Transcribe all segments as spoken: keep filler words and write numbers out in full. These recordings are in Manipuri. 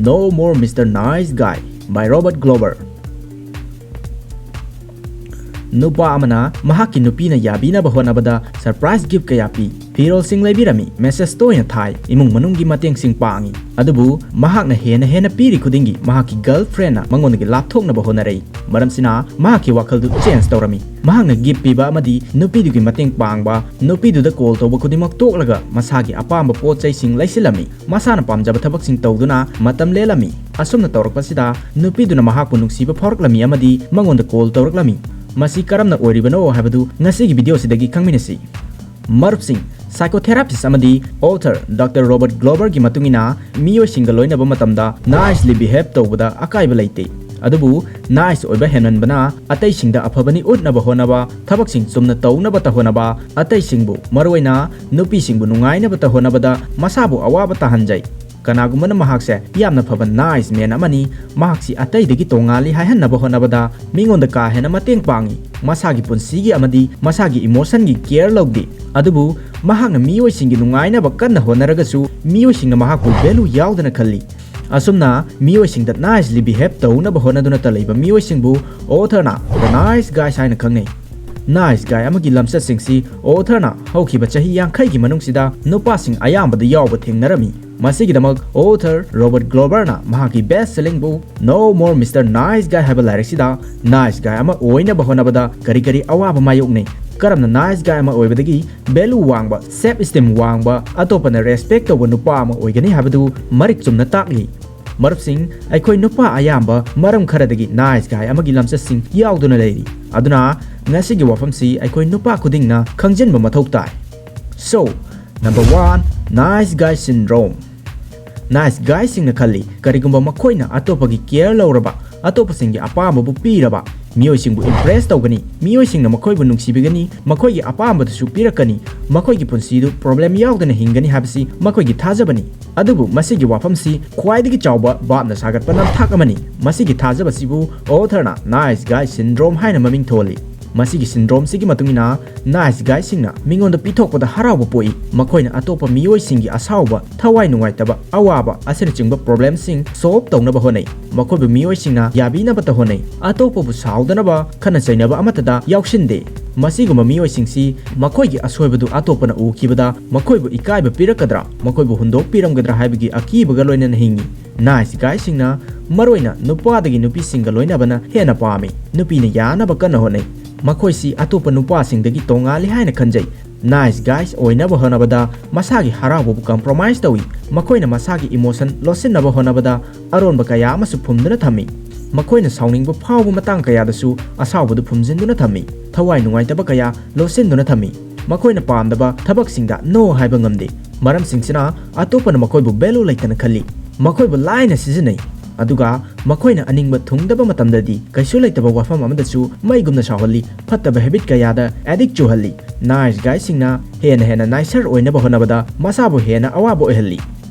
No More Mister Nice Guy by Robert Glover. ꯅꯨꯄꯥ ꯑꯃꯅ ꯃꯍꯥꯛꯀꯤ ꯅꯨꯄꯤꯅ ꯌꯥꯕꯤꯅꯕ ꯍꯣꯠꯅꯕꯗ surprise gift ꯀꯌꯥ ꯄꯤ, ꯐꯤꯔꯣꯜꯁꯤꯡ ꯂꯩꯕꯤꯔꯝꯃꯤ, message ꯇꯣꯏꯅ ꯊꯥꯏ, ꯏꯃꯨꯡ ꯃꯅꯨꯡꯒꯤ ꯃꯇꯦꯡꯁꯤꯡ ꯄꯥꯡꯏ꯫ ꯑꯗꯨꯕꯨ ꯃꯍꯥꯛꯅ ꯍꯦꯟꯅ ꯍꯦꯟꯅ ꯄꯤꯔꯤ ꯈꯨꯗꯤꯡꯒꯤ ꯃꯍꯥꯛꯀꯤ girlfriendꯅ ꯃꯉꯣꯟꯗꯒꯤ ꯂꯥꯞꯊꯣꯛꯅꯕ ꯍꯣꯠꯅꯔꯛꯏ꯫ ꯃꯔꯝꯁꯤꯅ ꯃꯍꯥꯛꯀꯤ ꯋꯥꯈꯜꯗꯨ change ꯇꯧꯔꯝꯃꯤ꯫ ꯃꯍꯥꯛꯅ gift ꯄꯤꯕ ꯑꯃꯗꯤ ꯅꯨꯄꯤꯗꯨꯒꯤ ꯃꯇꯦꯡ ꯄꯥꯡꯕ, ꯅꯨꯄꯤꯗꯨꯗ call ꯇꯧꯕ ꯈꯨꯗꯤꯡꯃꯛ ꯇꯣꯛꯂꯒ ꯃꯁꯥꯒꯤ ꯑꯄꯥꯝꯕ ꯄꯣꯠ ꯆꯩꯁꯤꯡ ꯂꯩꯁꯤꯜꯂꯝꯃꯤ꯫ ꯃꯁꯥꯅ ꯄꯥꯝꯖꯕ ꯊꯕꯛꯁꯤꯡ ꯇꯧꯗꯨꯅ ꯃꯇꯝ ꯂꯦꯜꯂꯝꯃꯤ꯫ ꯑꯁꯨꯝꯅ ꯇꯧꯔꯛꯄꯁꯤꯗ ꯅꯨꯄꯤꯗꯨꯅ ꯃꯍꯥꯛꯄꯨ ꯅꯨꯡꯁꯤꯕ ꯐꯥꯎꯔꯛꯂꯝꯃꯤ ꯑꯃꯗꯤ ꯃꯉꯣꯟꯗ call ꯇꯧꯔꯛꯂꯝꯃꯤ꯫ ꯃꯁꯤ ꯀꯔꯝꯅ ꯑꯣꯏꯔꯤꯕꯅꯣ ꯍꯥꯏꯕꯗꯨ ꯉꯁꯤꯒꯤ video ꯁꯤꯗꯒꯤ ꯈꯪꯃꯤꯟꯅꯁꯤ꯫ ꯃꯔꯨꯞꯁꯤꯡ, psychotherapist ꯑꯃꯗꯤ author Doctor Robert Gloverꯒꯤ ꯃꯇꯨꯡ ꯏꯟꯅ, ꯃꯤꯑꯣꯏꯁꯤꯡꯒ ꯂꯣꯏꯅꯕ ꯃꯇꯝꯗ nicely behave ꯇꯧꯕꯗ ꯑꯀꯥꯏꯕ ꯂꯩꯇꯦ꯫ ꯑꯗꯨꯕꯨ nice ꯑꯣꯏꯕ ꯍꯦꯟꯃꯟꯕꯅ ꯑꯇꯩꯁꯤꯡꯗ ꯑꯐꯕꯅꯤ ꯎꯠꯅꯕ ꯍꯣꯠꯅꯕ, ꯊꯕꯛꯁꯤꯡ ꯆꯨꯝꯅ ꯇꯧꯅꯕꯇ ꯍꯣꯠꯅꯕ, ꯑꯇꯩꯁꯤꯡꯕꯨ, ꯃꯔꯨꯑꯣꯏꯅ ꯅꯨꯄꯤꯁꯤꯡꯕꯨ ꯅꯨꯡꯉꯥꯏꯅꯕꯇ ꯍꯣꯠꯅꯕꯗ ꯃꯁꯥꯕꯨ ꯑꯋꯥꯕ ꯇꯥꯍꯟꯖꯩ꯫ ꯀꯅꯥꯒꯨꯝꯕꯅ ꯃꯍꯥꯛꯁꯦ ꯌꯥꯝꯅ ꯐꯕ nice man ꯑꯃꯅꯤ, ꯃꯍꯥꯛꯁꯤ ꯑꯇꯩꯗꯒꯤ ꯇꯣꯉꯥꯜꯂꯤ ꯍꯥꯏꯍꯟꯅꯕ ꯍꯣꯠꯅꯕꯗ ꯃꯤꯉꯣꯟꯗ ꯀꯥ ꯍꯦꯟꯅ ꯃꯇꯦꯡ ꯄꯥꯡꯏ, ꯃꯁꯥꯒꯤ ꯄꯨꯟꯁꯤꯒꯤ ꯑꯃꯗꯤ ꯃꯁꯥꯒꯤ emotionꯒꯤ care ꯂꯧꯗꯦ꯫ ꯑꯗꯨꯕꯨ ꯃꯍꯥꯛꯅ ꯃꯤꯑꯣꯏꯁꯤꯡꯒꯤ ꯅꯨꯡꯉꯥꯏꯅꯕ ꯀꯟꯅ ꯍꯣꯠꯅꯔꯒꯁꯨ ꯃꯤꯑꯣꯏꯁꯤꯡꯅ ꯃꯍꯥꯛꯄꯨ value ꯌꯥꯎꯗꯅ ꯈꯜꯂꯤ꯫ ꯑꯁꯨꯝꯅ ꯃꯤꯑꯣꯏꯁꯤꯡꯗ nicely behave ꯇꯧꯅꯕ ꯍꯣꯠꯅꯗꯨꯅꯇ ꯂꯩꯕ ꯃꯤꯑꯣꯏꯁꯤꯡꯕꯨ authorꯅ The Nice Guys ꯍꯥꯏꯅ ꯈꯪꯅꯩ꯫ Nice guy ꯑꯃꯒꯤ ꯂꯝꯆꯠꯁꯤꯡꯁꯤ authorꯅ ꯍꯧꯈꯤꯕ ꯆꯍꯤ ꯌꯥꯡꯈꯩꯒꯤ ꯃꯅꯨꯡꯁꯤꯗ ꯅꯨꯄꯥꯁꯤꯡ ꯑꯌꯥꯝꯕꯗ ꯌꯥꯎꯕ ꯊꯦꯡꯅꯔꯝꯃꯤ꯫ ꯃꯁꯤꯒꯤꯗꯃꯛ author Robert Gloverꯅ ꯃꯍꯥꯛꯀꯤ best selling book No More Mister Nice Guy ꯍꯥꯏꯕ ꯂꯥꯏꯔꯤꯛꯁꯤꯗ nice guy ꯑꯃ ꯑꯣꯏꯅꯕ ꯍꯣꯠꯅꯕꯗ ꯀꯔꯤ ꯀꯔꯤ ꯑꯋꯥꯕ ꯃꯥꯌꯣꯛꯅꯩ, ꯀꯔꯝꯅ nice guy ꯑꯃ ꯑꯣꯏꯕꯗꯒꯤ value ꯋꯥꯡꯕ, self esteem ꯋꯥꯡꯕ, ꯑꯇꯣꯞꯄꯅ respect ꯇꯧꯕ ꯅꯨꯄꯥ ꯑꯃ ꯑꯣꯏꯒꯅꯤ ꯍꯥꯏꯕꯗꯨ ꯃꯔꯤꯛ ꯆꯨꯝꯅ ꯇꯥꯛꯂꯤ꯫ ꯃꯔꯨꯞꯁꯤꯡ, ꯑꯩꯈꯣꯏ ꯅꯨꯄꯥ ꯑꯌꯥꯝꯕ ꯃꯔꯝ ꯈꯔꯗꯒꯤ nice guy ꯑꯃꯒꯤ ꯂꯝꯆꯠꯁꯤꯡ ꯌꯥꯎꯗꯨꯅ ꯂꯩꯔꯤ꯫ ꯑꯗꯨꯅ ꯉꯁꯤꯒꯤ ꯋꯥꯐꯝꯁꯤ ꯑꯩꯈꯣꯏ ꯅꯨꯄꯥ ꯈꯨꯗꯤꯡꯅ ꯈꯪꯖꯤꯟꯕ ꯃꯊꯧ ꯇꯥꯏ꯫ So, number one, nice guy syndrome꯫ Nice guyꯁꯤꯡꯅ ꯈꯜꯂꯤ, ꯀꯔꯤꯒꯨꯝꯕ ꯃꯈꯣꯏꯅ ꯑꯇꯣꯞꯄꯒꯤ care ꯂꯧꯔꯕ, ꯑꯇꯣꯞꯄꯁꯤꯡꯒꯤ ꯑꯄꯥꯝꯕꯕꯨ ꯄꯤꯔꯕ, ꯃꯤꯑꯣꯏꯁꯤꯡꯕꯨ impress ꯇꯧꯒꯅꯤ, ꯃꯤꯑꯣꯏꯁꯤꯡꯅ ꯃꯈꯣꯏꯕꯨ ꯅꯨꯡꯁꯤꯕꯤꯒꯅꯤ, ꯃꯈꯣꯏꯒꯤ ꯑꯄꯥꯝꯕꯗꯨꯁꯨ ꯄꯤꯔꯛꯀꯅꯤ, ꯃꯈꯣꯏꯒꯤ ꯄꯨꯟꯁꯤꯗꯨ problem ꯌꯥꯎꯗꯅ ꯍꯤꯡꯒꯅꯤ ꯍꯥꯏꯕꯁꯤ ꯃꯈꯣꯏꯒꯤ ꯊꯥꯖꯕꯅꯤ꯫ ꯑꯗꯨꯕꯨ ꯃꯁꯤꯒꯤ ꯋꯥꯐꯝꯁꯤ ꯈ꯭ꯋꯥꯏꯗꯒꯤ ꯆꯥꯎꯕ ꯚꯥꯞꯅ ꯁꯥꯒꯠꯄ ꯅꯝꯊꯥꯛ ꯑꯃꯅꯤ꯫ ꯃꯁꯤꯒꯤ ꯊꯥꯖꯕꯁꯤꯕꯨ authorꯅ nice guy syndrome ꯍꯥꯏꯅ ꯃꯃꯤꯡ ꯊꯣꯜꯂꯤ꯫ ꯃꯁꯤꯒꯤ ꯁꯤꯟꯗ꯭ꯔꯣꯝꯁꯤꯒꯤ ꯃꯇꯨꯡ ꯏꯟꯅ nice guyꯁꯤꯡꯅ ꯃꯤꯉꯣꯟꯗ ꯄꯤꯊꯣꯛꯄꯗ ꯍꯔꯥꯎꯕ ꯄꯣꯛꯏ꯫ ꯃꯈꯣꯏꯅ ꯑꯇꯣꯞꯄ ꯃꯤꯑꯣꯏꯁꯤꯡꯒꯤ ꯑꯁꯥꯎꯕ, ꯊꯋꯥꯏ ꯅꯨꯡꯉꯥꯏꯇꯕ, ꯑꯋꯥꯕ ꯑꯁꯤꯅꯆꯤꯡꯕ problemꯁꯤꯡ solve ꯇꯧꯅꯕ ꯍꯣꯠꯅꯩ꯫ ꯃꯈꯣꯏꯕꯨ ꯃꯤꯑꯣꯏꯁꯤꯡꯅ ꯌꯥꯕꯤꯅꯕꯇ ꯍꯣꯠꯅꯩ꯫ ꯑꯇꯣꯞꯄꯕꯨ ꯁꯥꯎꯗꯅꯕ, ꯈꯠꯅ ꯆꯩꯅꯕ ꯑꯃꯠꯇꯗ ꯌꯥꯎꯁꯤꯟꯗꯦ꯫ ꯃꯁꯤꯒꯨꯝꯕ ꯃꯤꯑꯣꯏꯁꯤꯡꯁꯤ ꯃꯈꯣꯏꯒꯤ ꯑꯁꯣꯏꯕꯗꯨ ꯑꯇꯣꯞꯄꯅ ꯎꯈꯤꯕꯗ ꯃꯈꯣꯏꯕꯨ ꯏꯀꯥꯏꯕ ꯄꯤꯔꯛꯀꯗ꯭ꯔꯥ, ꯃꯈꯣꯏꯕꯨ ꯍꯨꯟꯗꯣꯛꯄꯤꯔꯝꯒꯗ꯭ꯔꯥ ꯍꯥꯏꯕꯒꯤ ꯑꯀꯤꯕꯒ ꯂꯣꯏꯅꯅ ꯍꯤꯡꯏ꯫ Nice guyꯁꯤꯡꯅ ꯃꯔꯨꯑꯣꯏꯅ ꯅꯨꯄꯥꯗꯒꯤ ꯅꯨꯄꯤꯁꯤꯡꯒ ꯂꯣꯏꯅꯕꯅ ꯍꯦꯟꯅ ꯄꯥꯝꯃꯤ꯫ ꯅꯨꯄꯤꯅ ꯌꯥꯅꯕ ꯀꯟꯅ ꯍꯣꯠꯅꯩ꯫ ꯃꯈꯣꯏꯁꯤ ꯑꯇꯣꯞꯄ ꯅꯨꯄꯥꯁꯤꯡꯗꯒꯤ ꯇꯣꯉꯥꯜꯂꯤ ꯍꯥꯏꯅ ꯈꯟꯖꯩ꯫ Nice guys ꯑꯣꯏꯅꯕ ꯍꯣꯠꯅꯕꯗ ꯃꯁꯥꯒꯤ ꯍꯔꯥꯎꯕꯕꯨ compromise ꯇꯧꯏ꯫ ꯃꯈꯣꯏꯅ ꯃꯁꯥꯒꯤ emotion ꯂꯣꯠꯁꯤꯟꯅꯕ ꯍꯣꯠꯅꯕꯗ ꯑꯔꯣꯟꯕ ꯀꯌꯥ ꯑꯃꯁꯨ ꯐꯨꯝꯗꯨꯅ ꯊꯝꯃꯤ꯫ ꯃꯈꯣꯏꯅ ꯁꯥꯎꯅꯤꯡꯕ ꯐꯥꯎꯕ ꯃꯇꯥꯡ ꯀꯌꯥꯗꯁꯨ ꯑꯁꯥꯎꯕꯗꯨ ꯐꯨꯝꯖꯤꯟꯗꯨꯅ ꯊꯝꯃꯤ꯫ ꯊꯋꯥꯏ ꯅꯨꯡꯉꯥꯏꯇꯕ ꯀꯌꯥ ꯂꯣꯠꯁꯤꯟꯗꯨꯅ ꯊꯝꯃꯤ꯫ ꯃꯈꯣꯏꯅ ꯄꯥꯝꯗꯕ ꯊꯕꯛꯁꯤꯡꯗ no ꯍꯥꯏꯕ ꯉꯝꯗꯦ꯫ ꯃꯔꯝꯁꯤꯡꯁꯤꯅ ꯑꯇꯣꯞꯄꯅ ꯃꯈꯣꯏꯕꯨ value ꯂꯩꯇꯅ ꯈꯜꯂꯤ꯫ ꯃꯈꯣꯏꯕꯨ ꯂꯥꯏꯅ ꯁꯤꯖꯤꯟꯅꯩ꯫ ꯑꯗꯨꯒ ꯃꯈꯣꯏꯅ ꯑꯅꯤꯡꯕ ꯊꯨꯡꯗꯕ ꯃꯇꯝꯗꯗꯤ ꯀꯩꯁꯨ ꯂꯩꯇꯕ ꯋꯥꯐꯝ ꯑꯃꯗꯁꯨ ꯃꯩꯒꯨꯝꯅ ꯁꯥꯎꯍꯜꯂꯤ꯫ ꯐꯠꯇꯕ habit ꯀꯌꯥꯗ addict ꯆꯨꯍꯜꯂꯤ꯫ Nice guyꯁꯤꯡꯅ ꯍꯦꯟꯅ ꯍꯦꯟꯅ nicer ꯑꯣꯏꯅꯕ ꯍꯣꯠꯅꯕꯗ ꯃꯁꯥꯕꯨ ꯍꯦꯟꯅ ꯑꯋꯥꯕ ꯑꯣꯏꯍꯜꯂꯤ꯫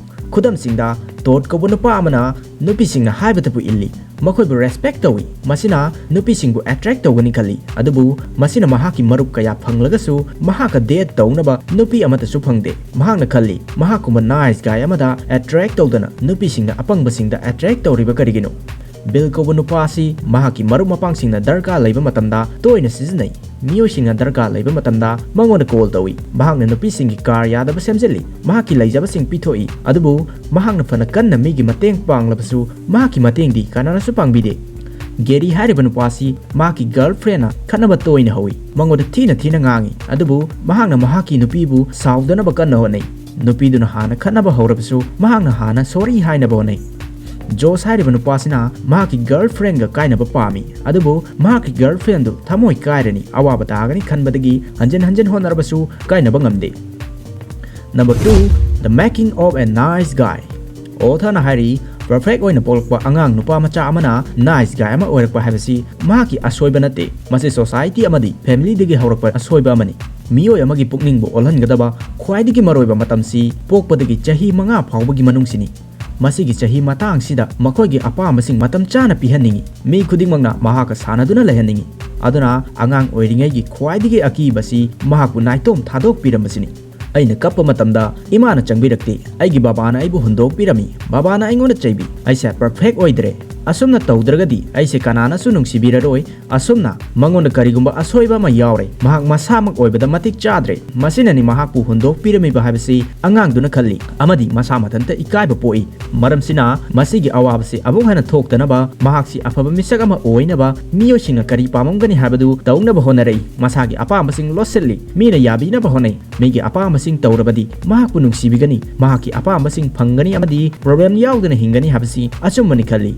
ꯈꯨꯗꯝꯁꯤꯡꯗ, Todd ꯀꯧꯕ ꯅꯨꯄꯥ ꯑꯃꯅ ꯅꯨꯄꯤꯁꯤꯡꯅ ꯍꯥꯏꯕꯇꯕꯨ ꯏꯜꯂꯤ꯫ ꯃꯈꯣꯏꯕꯨ respect ꯇꯧꯏ꯫ ꯃꯁꯤꯅ ꯅꯨꯄꯤꯁꯤꯡꯕꯨ attract ꯇꯧꯒꯅꯤ ꯈꯜꯂꯤ꯫ ꯑꯗꯨꯕꯨ ꯃꯁꯤꯅ ꯃꯍꯥꯛꯀꯤ ꯃꯔꯨꯞ ꯀꯌꯥ ꯐꯪꯂꯒꯁꯨ ꯃꯍꯥꯛꯀ date ꯇꯧꯅꯕ ꯅꯨꯄꯤ ꯑꯃꯠꯇꯁꯨ ꯐꯪꯗꯦ꯫ ꯃꯍꯥꯛꯅ ꯈꯜꯂꯤ, ꯃꯍꯥꯛꯀꯨꯝꯕ nice guy ꯑꯃꯗ attract ꯇꯧꯗꯅ ꯅꯨꯄꯤꯁꯤꯡꯅ ꯑꯄꯪꯕꯁꯤꯡꯗ attract ꯇꯧꯔꯤꯕ ꯀꯔꯤꯒꯤꯅꯣ? Bill ꯀꯧꯕ ꯅꯨꯄꯥ ꯑꯁꯤ ꯃꯍꯥꯛꯀꯤ ꯃꯔꯨꯞ ꯃꯄꯥꯡꯁꯤꯡꯅ ꯗꯔꯀꯥꯔ ꯂꯩꯕ ꯃꯇꯝꯗ ꯇꯣꯏꯅ ꯁꯤꯖꯤꯟꯅꯩ꯫ ꯃꯤꯑꯣꯏꯁꯤꯡꯅ ꯗꯔꯀꯥꯔ ꯂꯩꯕ ꯃꯇꯝꯗ ꯃꯉꯣꯟꯗ call ꯇꯧꯏ꯫ ꯃꯍꯥꯛꯅ ꯅꯨꯄꯤꯁꯤꯡꯒꯤ car ꯌꯥꯗꯕ ꯁꯦꯝꯖꯤꯜꯂꯤ꯫ ꯃꯍꯥꯛꯀꯤ ꯂꯩꯖꯕꯁꯤꯡ ꯄꯤꯊꯣꯛꯏ꯫ ꯑꯗꯨꯕꯨ ꯃꯍꯥꯛꯅ ꯐꯅ ꯀꯟꯅ ꯃꯤꯒꯤ ꯃꯇꯦꯡ ꯄꯥꯡꯂꯕꯁꯨ ꯃꯍꯥꯛꯀꯤ ꯃꯇꯦꯡꯗꯤ ꯀꯅꯥꯅꯁꯨ ꯄꯥꯡꯕꯤꯗꯦ꯫ Gary ꯍꯥꯏꯔꯤꯕ ꯅꯨꯄꯥ ꯑꯁꯤ ꯃꯍꯥꯛꯀꯤ girlfriendꯅ ꯈꯠꯅꯕ ꯇꯣꯏꯅ ꯍꯧꯏ꯫ ꯃꯉꯣꯟꯗ ꯊꯤꯅ ꯊꯤꯅ ꯉꯥꯡꯏ꯫ ꯑꯗꯨꯕꯨ ꯃꯍꯥꯛꯅ ꯃꯍꯥꯛꯀꯤ ꯅꯨꯄꯤꯕꯨ ꯁꯥꯎꯗꯅꯕ ꯀꯟꯅ ꯍꯣꯠꯅꯩ꯫ ꯅꯨꯄꯤꯗꯨꯅ ꯍꯥꯟꯅ ꯈꯠꯅꯕ ꯍꯧꯔꯕꯁꯨ ꯃꯍꯥꯛꯅ ꯍꯥꯟꯅ sorry ꯍꯥꯏꯅꯕ ꯍꯣꯠꯅꯩ꯫ Josh ꯍꯥꯏꯔꯤꯕ ꯅꯨꯄꯥꯁꯤꯅ ꯃꯍꯥꯛꯀꯤ girlfriendꯒ ꯀꯥꯏꯅꯕ ꯄꯥꯝꯃꯤ꯫ ꯑꯗꯨꯕꯨ ꯃꯍꯥꯛꯀꯤ girlfriendꯗꯨ ꯊꯃꯣꯏ ꯀꯥꯏꯔꯅꯤ, ꯑꯋꯥꯕ ꯇꯥꯒꯅꯤ ꯈꯟꯕꯗꯒꯤ ꯍꯟꯖꯤꯟ ꯍꯟꯖꯤꯟ ꯍꯣꯠꯅꯔꯕꯁꯨ ꯀꯥꯏꯅꯕ ꯉꯝꯗꯦ꯫ Number two, the making of a nice guy. Authorꯅ ꯍꯥꯏꯔꯤ, perfect ꯑꯣꯏꯅ ꯄꯣꯛꯂꯛꯄ ꯑꯉꯥꯡ ꯅꯨꯄꯥ ꯃꯆꯥ ꯑꯃꯅ nice guy ꯑꯃ ꯑꯣꯏꯔꯛꯄ ꯍꯥꯏꯕꯁꯤ ꯃꯍꯥꯛꯀꯤ ꯑꯁꯣꯏꯕ ꯅꯠꯇꯦ꯫ ꯃꯁꯤ society ꯑꯃꯗꯤ familyꯗꯒꯤ ꯍꯧꯔꯛꯄ ꯑꯁꯣꯏꯕ ꯑꯃꯅꯤ꯫ ꯃꯤꯑꯣꯏ ꯑꯃꯒꯤ ꯄꯨꯛꯅꯤꯡꯕꯨ ꯑꯣꯜꯍꯟꯒꯗꯕ ꯈ꯭ꯋꯥꯏꯗꯒꯤ ꯃꯔꯨꯑꯣꯏꯕ ꯃꯇꯝꯁꯤ ꯄꯣꯛꯄꯗꯒꯤ ꯆꯍꯤ ꯃꯉꯥ ꯐꯥꯎꯕꯒꯤ ꯃꯅꯨꯡꯁꯤꯅꯤ꯫ ꯃꯁꯤꯒꯤ ꯆꯍꯤ ꯃꯇꯥꯡꯁꯤꯗ ꯃꯈꯣꯏꯒꯤ ꯑꯄꯥꯝꯕꯁꯤꯡ ꯃꯇꯝ ꯆꯥꯅ ꯄꯤꯍꯟꯅꯤꯡꯏ꯫ ꯃꯤ ꯈꯨꯗꯤꯡꯃꯛꯅ ꯃꯍꯥꯛꯀ ꯁꯥꯟꯅꯗꯨꯅ ꯂꯩꯍꯟꯅꯤꯡꯏ꯫ ꯑꯗꯨꯅ ꯑꯉꯥꯡ ꯑꯣꯏꯔꯤꯉꯩꯒꯤ ꯈ꯭ꯋꯥꯏꯗꯒꯤ ꯑꯀꯤꯕꯁꯤ ꯃꯍꯥꯛꯄꯨ ꯅꯥꯏꯇꯣꯝ ꯊꯥꯗꯣꯛꯄꯤꯔꯝꯕꯁꯤꯅꯤ꯫ ꯑꯩꯅ ꯀꯞꯄ ꯃꯇꯝꯗ ꯏꯃꯥꯅ ꯆꯪꯕꯤꯔꯛꯇꯦ꯫ ꯑꯩꯒꯤ ꯕꯕꯥꯅ ꯑꯩꯕꯨ ꯍꯨꯟꯗꯣꯛꯄꯤꯔꯝꯃꯤ꯫ ꯕꯕꯥꯅ ꯑꯩꯉꯣꯟꯗ ꯆꯩꯕꯤ꯫ ꯑꯩꯁꯦ ꯄꯔꯐꯦꯛ ꯑꯣꯏꯗ꯭ꯔꯦ꯫ ꯑꯁꯨꯝꯅ ꯇꯧꯗ꯭ꯔꯒꯗꯤ ꯑꯩꯁꯦ ꯀꯅꯥꯅꯁꯨ ꯅꯨꯡꯁꯤꯕꯤꯔꯔꯣꯏ꯫ ꯑꯁꯨꯝꯅ ꯃꯉꯣꯟꯗ ꯀꯔꯤꯒꯨꯝꯕ ꯑꯁꯣꯏꯕ ꯑꯃ ꯌꯥꯎꯔꯦ, ꯃꯍꯥꯛ ꯃꯁꯥꯃꯛ ꯑꯣꯏꯕꯗ ꯃꯇꯤꯛ ꯆꯥꯗ꯭ꯔꯦ꯫ ꯃꯁꯤꯅꯅꯤ ꯃꯍꯥꯛꯄꯨ ꯍꯨꯟꯗꯣꯛꯄꯤꯔꯝꯃꯤꯕ ꯍꯥꯏꯕꯁꯤ ꯑꯉꯥꯡꯗꯨꯅ ꯈꯜꯂꯤ ꯑꯃꯗꯤ ꯃꯁꯥ ꯃꯊꯟꯇ ꯏꯀꯥꯏꯕ ꯄꯣꯛꯏ꯫ ꯃꯔꯝꯁꯤꯅ ꯃꯁꯤꯒꯤ ꯑꯋꯥꯕꯁꯤ ꯑꯃꯨꯛ ꯍꯟꯅ ꯊꯣꯛꯇꯅꯕ ꯃꯍꯥꯛꯁꯤ ꯑꯐꯕ ꯃꯤꯁꯛ ꯑꯃ ꯑꯣꯏꯅꯕ ꯃꯤꯑꯣꯏꯁꯤꯡꯅ ꯀꯔꯤ ꯄꯥꯝꯃꯝꯒꯅꯤ ꯍꯥꯏꯕꯗꯨ ꯇꯧꯅꯕ ꯍꯣꯠꯅꯔꯛꯏ꯫ ꯃꯁꯥꯒꯤ ꯑꯄꯥꯝꯕꯁꯤꯡ ꯂꯣꯠꯁꯤꯜꯂꯤ꯫ ꯃꯤꯅ ꯌꯥꯕꯤꯅꯕ ꯍꯣꯠꯅꯩ꯫ ꯃꯤꯒꯤ ꯑꯄꯥꯝꯕꯁꯤꯡ ꯇꯧꯔꯕꯗꯤ ꯃꯍꯥꯛꯄꯨ ꯅꯨꯡꯁꯤꯕꯤꯒꯅꯤ, ꯃꯍꯥꯛꯀꯤ ꯑꯄꯥꯝꯕꯁꯤꯡ ꯐꯪꯒꯅꯤ ꯑꯃꯗꯤ ꯄ꯭ꯔꯣꯕ꯭ꯂꯦꯝ ꯌꯥꯎꯗꯅ ꯍꯤꯡꯒꯅꯤ ꯍꯥꯏꯕꯁꯤ ꯑꯆꯨꯝꯕꯅꯤ ꯈꯜꯂꯤ꯫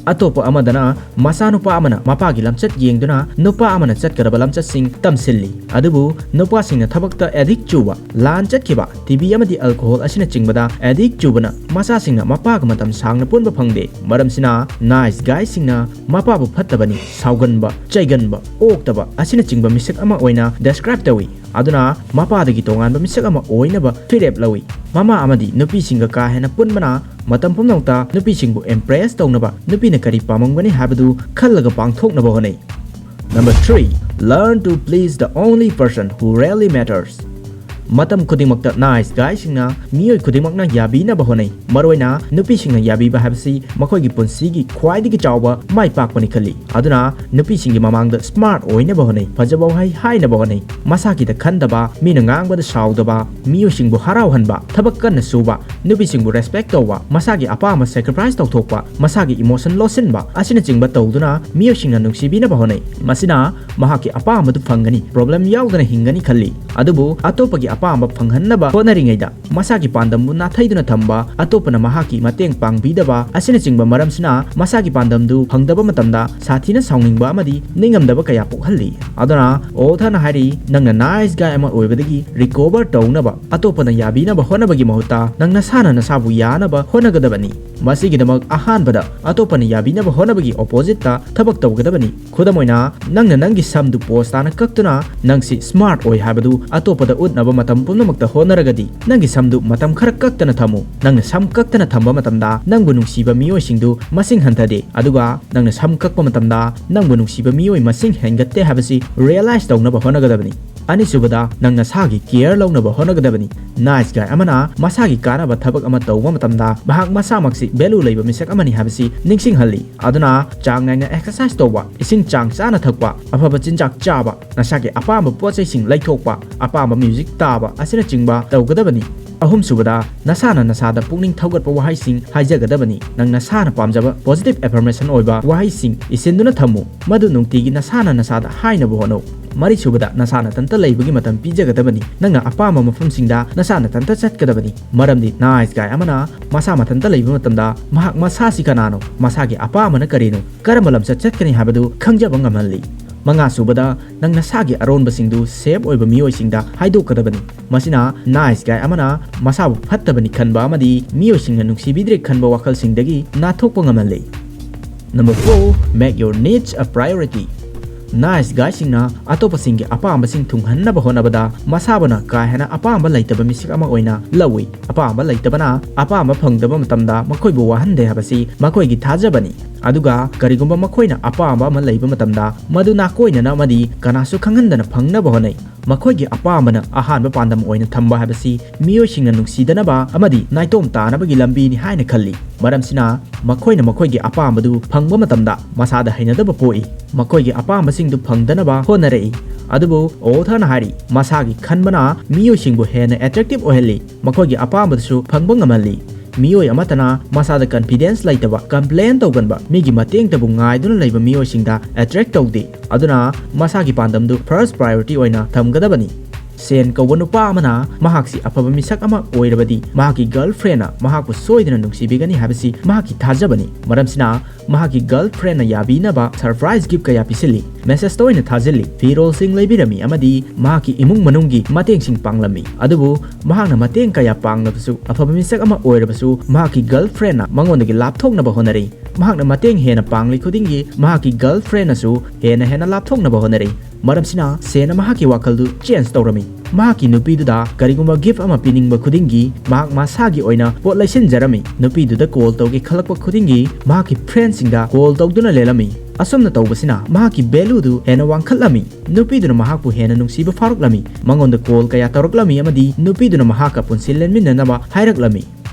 ꯑꯇꯣꯞꯄ ꯑꯃꯗꯅ ꯃꯆꯥꯅꯨꯄꯥ ꯑꯃꯅ ꯃꯄꯥꯒꯤ ꯂꯝꯆꯠ ꯌꯦꯡꯗꯨꯅ ꯅꯨꯄꯥ ꯑꯃꯅ ꯆꯠꯀꯗꯕ ꯂꯝꯆꯠꯁꯤꯡ ꯇꯝꯁꯤꯜꯂꯤ꯫ ꯑꯗꯨꯕꯨ ꯅꯨꯄꯥꯁꯤꯡꯅ ꯊꯕꯛꯇ ꯑꯦꯗꯤꯛ ꯆꯨꯕ, ꯂꯥꯟ ꯆꯠꯈꯤꯕ, ꯇꯤꯚꯤ ꯑꯃꯗꯤ ꯑꯜꯀꯣꯍꯣꯜ ꯑꯁꯤꯅꯆꯤꯡꯕꯗ ꯑꯦꯗꯤꯛ ꯆꯨꯕꯅ ꯃꯆꯥꯁꯤꯡꯅ ꯃꯄꯥꯒ ꯃꯇꯝ ꯁꯥꯡꯅ ꯄꯨꯟꯕ ꯐꯪꯗꯦ꯫ ꯃꯔꯝꯁꯤꯅ ꯅꯥꯏꯁ ꯒꯥꯏꯁꯤꯡꯅ ꯃꯄꯥꯕꯨ ꯐꯠꯇꯕꯅꯤ, ꯁꯥꯎꯒꯟꯕ, ꯆꯩꯒꯟꯕ, ꯑꯣꯛꯇꯕ ꯑꯁꯤꯅꯆꯤꯡꯕ ꯃꯤꯁꯛ ꯑꯃ ꯑꯣꯏꯅ ꯗꯦꯁꯀ꯭ꯔꯥꯏꯕ ꯇꯧꯏ꯫ ꯑꯗꯨꯅ ꯃꯄꯥꯗꯒꯤ ꯇꯣꯉꯥꯟꯕ ꯃꯤꯁꯛ ꯑꯃ ꯑꯣꯏꯅꯕ ꯐꯤꯔꯦꯞ ꯂꯧꯏ꯫ ꯃꯃꯥ ꯑꯃꯗꯤ ꯅꯨꯄꯤꯁꯤꯡꯒ ꯀꯥ ꯍꯦꯟꯅ ꯄꯨꯟꯕꯅ ꯃꯇꯝ ꯄꯨꯝꯅꯃꯛꯇ ꯅꯨꯄꯤꯁꯤꯡꯕꯨ ꯏꯝꯄ꯭ꯔꯦꯁ ꯇꯧꯅꯕ, ꯅꯨꯄꯤꯅ ꯀꯔꯤ ꯄꯥꯝꯃꯝꯒꯅꯤ ꯍꯥꯏꯕꯗꯨ ꯈꯜꯂꯒ ꯄꯥꯡꯊꯣꯛꯅꯕ ꯍꯣꯠꯅꯩ꯫ Number three, learn to please the only person who really matters. ꯃꯇꯝ ꯈꯨꯗꯤꯡꯃꯛꯇ ꯅꯥꯏꯁ ꯒꯥꯏꯁꯤꯡꯅ ꯃꯤꯑꯣꯏ ꯈꯨꯗꯤꯡꯃꯛꯅ ꯌꯥꯕꯤꯅꯕ ꯍꯣꯠꯅꯩ꯫ ꯃꯔꯨꯑꯣꯏꯅ ꯅꯨꯄꯤꯁꯤꯡꯅ ꯌꯥꯕꯤꯕ ꯍꯥꯏꯕꯁꯤ ꯃꯈꯣꯏꯒꯤ ꯄꯨꯟꯁꯤꯒꯤ ꯈ꯭ꯋꯥꯏꯗꯒꯤ ꯆꯥꯎꯕ ꯃꯥꯏ ꯄꯥꯛꯄꯅꯤ ꯈꯜꯂꯤ꯫ ꯑꯗꯨꯅ ꯅꯨꯄꯤꯁꯤꯡꯒꯤ ꯃꯃꯥꯡꯗ ꯁ꯭ꯃꯥꯔꯠ ꯑꯣꯏꯅꯕ ꯍꯣꯠꯅꯩ, ꯐꯖꯕ ꯋꯥꯍꯩ ꯍꯥꯏꯅꯕ ꯍꯣꯠꯅꯩ, ꯃꯁꯥꯒꯤꯗ ꯈꯟꯗꯕ, ꯃꯤꯅ ꯉꯥꯡꯕꯗ ꯁꯥꯎꯗꯕ, ꯃꯤꯑꯣꯏꯁꯤꯡꯕꯨ ꯍꯔꯥꯎꯍꯟꯕ, ꯊꯕꯛ ꯀꯟꯅ ꯁꯨꯕ, ꯅꯨꯄꯤꯁꯤꯡꯕꯨ ꯔꯦꯁꯄꯦꯛ ꯇꯧꯕ, ꯃꯁꯥꯒꯤ ꯑꯄꯥꯝꯕ ꯁꯦꯀ꯭ꯔꯤꯐꯥꯏꯁ ꯇꯧꯊꯣꯛꯄ, ꯃꯁꯥꯒꯤ ꯏꯃꯣꯁꯟ ꯂꯣꯠꯁꯤꯟꯕ ꯑꯁꯤꯅꯆꯤꯡꯕ ꯇꯧꯗꯨꯅ ꯃꯤꯑꯣꯏꯁꯤꯡꯅ ꯅꯨꯡꯁꯤꯕꯤꯅꯕ ꯍꯣꯠꯅꯩ꯫ ꯃꯁꯤꯅ ꯃꯍꯥꯛꯀꯤ ꯑꯄꯥꯝꯕꯗꯨ ꯐꯪꯒꯅꯤ, ꯄ꯭ꯔꯣꯕ꯭ꯂꯦꯝ ꯌꯥꯎꯗꯅ ꯍꯤꯡꯒꯅꯤ ꯈꯜꯂꯤ꯫ ꯑꯗꯨꯕꯨ ꯑꯇꯣꯞꯄꯒꯤ ꯑꯄꯥꯝꯕ ꯐꯪꯍꯟꯅꯕ ꯍꯣꯠꯅꯔꯤꯉꯩꯗ ꯃꯁꯥꯒꯤ ꯄꯥꯟꯗꯝꯕꯨ ꯅꯥꯊꯩꯗꯨꯅ ꯊꯝꯕ, ꯑꯇꯣꯞꯄꯅ ꯃꯍꯥꯛꯀꯤ ꯃꯇꯦꯡ ꯄꯥꯡꯕꯤꯗꯕ ꯑꯁꯤꯅꯆꯤꯡꯕ ꯃꯔꯝꯁꯤꯅ ꯃꯁꯥꯒꯤ ꯄꯥꯟꯗꯝꯗꯨ ꯐꯪꯗꯕ ꯃꯇꯝꯗ ꯁꯥꯊꯤꯅ ꯁꯥꯎꯅꯤꯡꯕ ꯑꯃꯗꯤ ꯅꯤꯡꯉꯝꯗꯕ ꯀꯌꯥ ꯄꯣꯛꯍꯜꯂꯤ꯫ ꯑꯗꯨꯅ ꯑꯣꯊꯔꯅ ꯍꯥꯏꯔꯤ, ꯅꯪꯅ ꯅꯥꯏꯁ ꯒꯥꯏ ꯑꯃ ꯑꯣꯏꯕꯗꯒꯤ ꯔꯤꯀꯣꯚꯔ ꯇꯧꯅꯕ ꯑꯇꯣꯞꯄꯅ ꯌꯥꯕꯤꯅꯕ ꯍꯣꯠꯅꯕꯒꯤ ꯃꯍꯨꯠꯇ ꯅꯪ ꯅꯁꯥꯅ ꯅꯁꯥꯕꯨ ꯌꯥꯅꯕ ꯍꯣꯠꯅꯒꯗꯕꯅꯤ꯫ ꯃꯁꯤꯒꯤꯗꯃꯛ ꯑꯍꯥꯟꯕꯗ ꯑꯇꯣꯞꯄꯅ ꯌꯥꯕꯤꯅꯕ ꯍꯣꯠꯅꯕꯒꯤ ꯑꯣꯄꯣꯖꯤꯠꯇ ꯊꯕꯛ ꯇꯧꯒꯗꯕꯅꯤ꯫ ꯈꯨꯗꯝ ꯑꯣꯏꯅ, ꯅꯪꯅ ꯅꯪꯒꯤ ꯁꯝꯗꯨ ꯄꯣꯁ ꯇꯥꯅ ꯀꯛꯇꯨꯅ ꯅꯪꯁꯤ ꯁ꯭ꯃꯥꯔꯠ ꯑꯣꯏ ꯍꯥꯏꯕꯗꯨ ꯑꯇꯣꯞꯄꯗ ꯎꯠꯅꯕ ꯃꯇꯝ ꯄꯨꯝꯅꯃꯛꯇ ꯍꯣꯠꯅꯔꯒꯗꯤ ꯅꯪꯒꯤ ꯁꯝꯗꯨ ꯃꯇꯝ ꯈꯔ ꯀꯛꯇꯅ ꯊꯝꯃꯨ꯫ ꯅꯪꯅ ꯁꯝ ꯀꯛꯇꯅ ꯊꯝꯕ ꯃꯇꯝꯗ ꯅꯪꯕꯨ ꯅꯨꯡꯁꯤꯕ ꯃꯤꯑꯣꯏꯁꯤꯡꯗꯨ ꯃꯁꯤꯡ ꯍꯟꯊꯗꯦ, ꯑꯗꯨꯒ ꯅꯪꯅ ꯁꯝ ꯀꯛꯄ ꯃꯇꯝꯗ ꯅꯪꯕꯨ ꯅꯨꯡꯁꯤꯕ ꯃꯤꯑꯣꯏ ꯃꯁꯤꯡ ꯍꯦꯟꯒꯠꯇꯦ ꯍꯥꯏꯕꯁꯤ realize ꯇꯧꯅꯕ ꯍꯣꯠꯅꯒꯗꯕꯅꯤ꯫ ꯑꯅꯤꯁꯨꯕꯗ, ꯅꯪ ꯅꯁꯥꯒꯤ care ꯂꯧꯅꯕ ꯍꯣꯠꯅꯒꯗꯕꯅꯤ꯫ Nice guy ꯑꯃꯅ ꯃꯁꯥꯒꯤ ꯀꯥꯟꯅꯕ ꯊꯕꯛ ꯑꯃ ꯇꯧꯕ ꯃꯇꯝꯗ ꯃꯍꯥꯛ ꯃꯁꯥꯃꯛꯁꯤ value ꯂꯩꯕ ꯃꯤꯁꯛ ꯑꯃꯅꯤ ꯍꯥꯏꯕꯁꯤ ꯅꯤꯡꯁꯤꯡꯍꯜꯂꯤ꯫ ꯑꯗꯨꯅ ꯆꯥꯡ ꯅꯥꯏꯅ exercise ꯇꯧꯕ, ꯏꯁꯤꯡ ꯆꯥꯡ ꯆꯥꯅ ꯊꯛꯄ, ꯑꯐꯕ ꯆꯤꯟꯖꯥꯛ ꯆꯥꯕ, ꯅꯁꯥꯒꯤ ꯑꯄꯥꯝꯕ ꯄꯣꯠ ꯆꯩꯁꯤꯡ ꯂꯩꯊꯣꯛꯄ, ꯑꯄꯥꯝꯕ music ꯇꯥꯕ ꯑꯁꯤꯅꯆꯤꯡꯕ ꯇꯧꯒꯗꯕꯅꯤ꯫ ꯑꯍꯨꯝꯁꯨꯕꯗ, ꯅꯁꯥꯅ ꯅꯁꯥꯗ ꯄꯨꯛꯅꯤꯡ ꯊꯧꯒꯠꯄ ꯋꯥꯍꯩꯁꯤꯡ ꯍꯥꯏꯖꯒꯗꯕꯅꯤ꯫ ꯅꯪ ꯅꯁꯥꯅ ꯄꯥꯝꯖꯕ positive affirmation ꯑꯣꯏꯕ ꯋꯥꯍꯩꯁꯤꯡ ꯏꯁꯤꯟꯗꯨꯅ ꯊꯝꯃꯨ꯫ ꯃꯗꯨ ꯅꯨꯡꯇꯤꯒꯤ ꯅꯁꯥꯅ ꯅꯁꯥꯗ ꯍꯥꯏꯅꯕ ꯍꯣꯠꯅꯧ꯫ ꯃꯔꯤꯁꯨꯕꯗ, ꯅꯁꯥ ꯅꯊꯟꯇ ꯂꯩꯕꯒꯤ ꯃꯇꯝ ꯄꯤꯖꯒꯗꯕꯅꯤ꯫ ꯅꯪꯅ ꯑꯄꯥꯝꯕ ꯃꯐꯝꯁꯤꯡꯗ ꯅꯁꯥ ꯅꯊꯟꯇ ꯆꯠꯀꯗꯕꯅꯤ꯫ ꯃꯔꯝꯗꯤ nice guy ꯑꯃꯅ ꯃꯁꯥ ꯃꯊꯟꯇ ꯂꯩꯕ ꯃꯇꯝꯗ ꯃꯍꯥꯛ ꯃꯁꯥꯁꯤ ꯀꯅꯥꯅꯣ, ꯃꯁꯥꯒꯤ ꯑꯄꯥꯝꯕꯅ ꯀꯔꯤꯅꯣ, ꯀꯔꯝꯕ ꯂꯝꯆꯠ ꯆꯠꯀꯅꯤ ꯍꯥꯏꯕꯗꯨ ꯈꯪꯖꯕ ꯉꯝꯍꯜꯂꯤ꯫ ꯃꯉꯥꯁꯨꯕꯗ, ꯅꯪ ꯅꯁꯥꯒꯤ ꯑꯔꯣꯟꯕꯁꯤꯡꯗꯨ safe ꯑꯣꯏꯕ ꯃꯤꯑꯣꯏꯁꯤꯡꯗ ꯍꯥꯏꯗꯣꯛꯀꯗꯕꯅꯤ꯫ ꯃꯁꯤꯅ nice guy ꯑꯃꯅ ꯃꯁꯥꯕꯨ ꯐꯠꯇꯕꯅꯤ ꯈꯟꯕ ꯑꯃꯗꯤ ꯃꯤꯑꯣꯏꯁꯤꯡꯅ ꯅꯨꯡꯁꯤꯕꯤꯗ꯭ꯔꯦ ꯈꯟꯕ ꯋꯥꯈꯜꯁꯤꯡꯗꯒꯤ ꯅꯥꯊꯣꯛꯄ ꯉꯝꯍꯜꯂꯤ꯫ Number four, make your needs a priority. Nice guyꯁꯤꯡꯅ ꯑꯇꯣꯞꯄꯁꯤꯡꯒꯤ ꯑꯄꯥꯝꯕꯁꯤꯡ ꯊꯨꯡꯍꯟꯅꯕ ꯍꯣꯠꯅꯕꯗ ꯃꯁꯥꯕꯨꯅ ꯀꯥ ꯍꯦꯟꯅ ꯑꯄꯥꯝꯕ ꯂꯩꯇꯕ ꯃꯤꯁꯛ ꯑꯃ ꯑꯣꯏꯅ ꯂꯧꯏ꯫ ꯑꯄꯥꯝꯕ ꯂꯩꯇꯕꯅ ꯑꯄꯥꯝꯕ ꯐꯪꯗꯕ ꯃꯇꯝꯗ ꯃꯈꯣꯏꯕꯨ ꯋꯥꯍꯟꯗꯦ ꯍꯥꯏꯕꯁꯤ ꯃꯈꯣꯏꯒꯤ ꯊꯥꯖꯕꯅꯤ꯫ ꯑꯗꯨꯒ ꯀꯔꯤꯒꯨꯝꯕ ꯃꯈꯣꯏꯅ ꯑꯄꯥꯝꯕ ꯑꯃ ꯂꯩꯕ ꯃꯇꯝꯗ ꯃꯗꯨ ꯅꯥꯀꯣꯏꯅꯅ ꯑꯃꯗꯤ ꯀꯅꯥꯁꯨ ꯈꯪꯍꯟꯗꯅ ꯐꯪꯅꯕ ꯍꯣꯠꯅꯩ꯫ ꯃꯈꯣꯏꯒꯤ ꯑꯄꯥꯝꯕꯅ ꯑꯍꯥꯟꯕ ꯄꯥꯟꯗꯝ ꯑꯣꯏꯅ ꯊꯝꯕ ꯍꯥꯏꯕꯁꯤ ꯃꯤꯑꯣꯏꯁꯤꯡꯅ ꯅꯨꯡꯁꯤꯗꯅꯕ ꯑꯃꯗꯤ ꯅꯥꯏꯇꯣꯝ ꯇꯥꯅꯕꯒꯤ ꯂꯝꯕꯤꯅꯤ ꯍꯥꯏꯅ ꯈꯜꯂꯤ꯫ ꯃꯔꯝꯁꯤꯅ ꯃꯈꯣꯏꯅ ꯃꯈꯣꯏꯒꯤ ꯑꯄꯥꯝꯕꯗꯨ ꯐꯪꯕ ꯃꯇꯝꯗ ꯃꯁꯥꯗ ꯍꯩꯅꯗꯕ ꯄꯣꯛꯏ꯫ ꯃꯈꯣꯏꯒꯤ ꯑꯄꯥꯝꯕꯁꯤꯡꯗꯨ ꯐꯪꯗꯅꯕ ꯍꯣꯠꯅꯔꯛꯏ꯫ ꯑꯗꯨꯕꯨ authorꯅ ꯍꯥꯏꯔꯤ, ꯃꯁꯥꯒꯤ ꯈꯟꯕꯅ ꯃꯤꯑꯣꯏꯁꯤꯡꯕꯨ ꯍꯦꯟꯅ attractive ꯑꯣꯏꯍꯜꯂꯤ, ꯃꯈꯣꯏꯒꯤ ꯑꯄꯥꯝꯕꯗꯨꯁꯨ ꯐꯪꯕ ꯉꯝꯍꯜꯂꯤ꯫ ꯃꯤꯑꯣꯏ ꯑꯃꯠꯇꯅ ꯃꯁꯥꯗ confidence ꯂꯩꯇꯕ, complain ꯇꯧꯒꯟꯕ, ꯃꯤꯒꯤ ꯃꯇꯦꯡꯇꯕꯨ ꯉꯥꯏꯗꯨꯅ ꯂꯩꯕ ꯃꯤꯑꯣꯏꯁꯤꯡꯗ attract ꯇꯧꯗꯦ꯫ ꯑꯗꯨꯅ ꯃꯁꯥꯒꯤ ꯄꯥꯟꯗꯝꯗꯨ first priority ꯑꯣꯏꯅ ꯊꯝꯒꯗꯕꯅꯤ꯫ ꯁꯦꯟ ꯀꯧꯕ ꯅꯨꯄꯥ ꯑꯃꯅ ꯃꯍꯥꯛꯁꯤ ꯑꯐꯕ ꯃꯤꯁꯛ ꯑꯃ ꯑꯣꯏꯔꯕꯗꯤ ꯃꯍꯥꯛꯀꯤ girlfriendꯅ ꯃꯍꯥꯛꯄꯨ ꯁꯣꯏꯗꯅ ꯅꯨꯡꯁꯤꯕꯤꯒꯅꯤ ꯍꯥꯏꯕꯁꯤ ꯃꯍꯥꯛꯀꯤ ꯊꯥꯖꯕꯅꯤ꯫ ꯃꯔꯝꯁꯤꯅ ꯃꯍꯥꯛꯀꯤ girlfriendꯅ ꯌꯥꯕꯤꯅꯕ surprise gift ꯀꯌꯥ ꯄꯤꯁꯤꯜꯂꯤ, messageꯇ ꯑꯣꯏꯅ ꯊꯥꯖꯤꯜꯂꯤ, ꯐꯤꯔꯣꯜꯁꯤꯡ ꯂꯩꯕꯤꯔꯝꯃꯤ ꯑꯃꯗꯤ ꯃꯍꯥꯛꯀꯤ ꯏꯃꯨꯡ ꯃꯅꯨꯡꯒꯤ ꯃꯇꯦꯡꯁꯤꯡ ꯄꯥꯡꯂꯝꯃꯤ꯫ ꯑꯗꯨꯕꯨ ꯃꯍꯥꯛꯅ ꯃꯇꯦꯡ ꯀꯌꯥ ꯄꯥꯡꯂꯕꯁꯨ, ꯑꯐꯕ ꯃꯤꯁꯛ ꯑꯃ ꯑꯣꯏꯔꯕꯁꯨ, ꯃꯍꯥꯛꯀꯤ girlfriendꯅ ꯃꯉꯣꯟꯗꯒꯤ ꯂꯥꯞꯊꯣꯛꯅꯕ ꯍꯣꯠꯅꯔꯤ꯫ ꯃꯍꯥꯛꯅ ꯃꯇꯦꯡ ꯍꯦꯟꯅ ꯄꯥꯡꯂꯤ ꯈꯨꯗꯤꯡꯒꯤ ꯃꯍꯥꯛꯀꯤ girlfriendꯅꯁꯨ ꯍꯦꯟꯅ ꯍꯦꯟꯅ ꯂꯥꯞꯊꯣꯛꯅꯕ ꯍꯣꯠꯅꯔꯤ꯫ ꯃꯔꯝꯁꯤꯅ ꯁꯦꯟꯅ ꯃꯍꯥꯛꯀꯤ ꯋꯥꯈꯜꯗꯨ change ꯇꯧꯔꯝꯃꯤ꯫ ꯃꯍꯥꯛꯀꯤ ꯅꯨꯄꯤꯗꯨꯗ ꯀꯔꯤꯒꯨꯝꯕ ꯒꯤꯐ ꯑꯃ ꯄꯤꯅꯤꯡꯕ ꯈꯨꯗꯤꯡꯒꯤ ꯃꯍꯥꯛ ꯃꯁꯥꯒꯤ ꯑꯣꯏꯅ ꯄꯣꯠ ꯂꯩꯁꯤꯟꯖꯔꯝꯃꯤ꯫ ꯅꯨꯄꯤꯗꯨꯗ ꯀꯣꯜ ꯇꯧꯒꯦ ꯈꯜꯂꯛꯄ ꯈꯨꯗꯤꯡꯒꯤ ꯃꯍꯥꯛꯀꯤ ꯐ꯭ꯔꯦꯟꯁꯤꯡꯗ ꯀꯣꯜ ꯇꯧꯗꯨꯅ ꯂꯩꯔꯝꯃꯤ꯫ ꯑꯁꯨꯝꯅ ꯇꯧꯕꯁꯤꯅ ꯃꯍꯥꯛꯀꯤ ꯚꯦꯂꯨꯗꯨ ꯍꯦꯟꯅ ꯋꯥꯡꯈꯠꯂꯝꯃꯤ꯫ ꯅꯨꯄꯤꯗꯨꯅ ꯃꯍꯥꯛꯄꯨ ꯍꯦꯟꯅ ꯅꯨꯡꯁꯤꯕ ꯐꯥꯎꯔꯛꯂꯝꯃꯤ꯫ ꯃꯉꯣꯟꯗ ꯀꯣꯜ ꯀꯌꯥ ꯇꯧꯔꯛꯂꯝꯃꯤ ꯑꯃꯗꯤ ꯅꯨꯄꯤꯗꯨꯅ ꯃꯍꯥꯛꯀ ꯄꯨꯟꯁꯤ ꯂꯦꯟꯃꯤꯟꯅꯅꯕ ꯍꯥꯏꯔꯛꯂꯝꯃꯤ꯫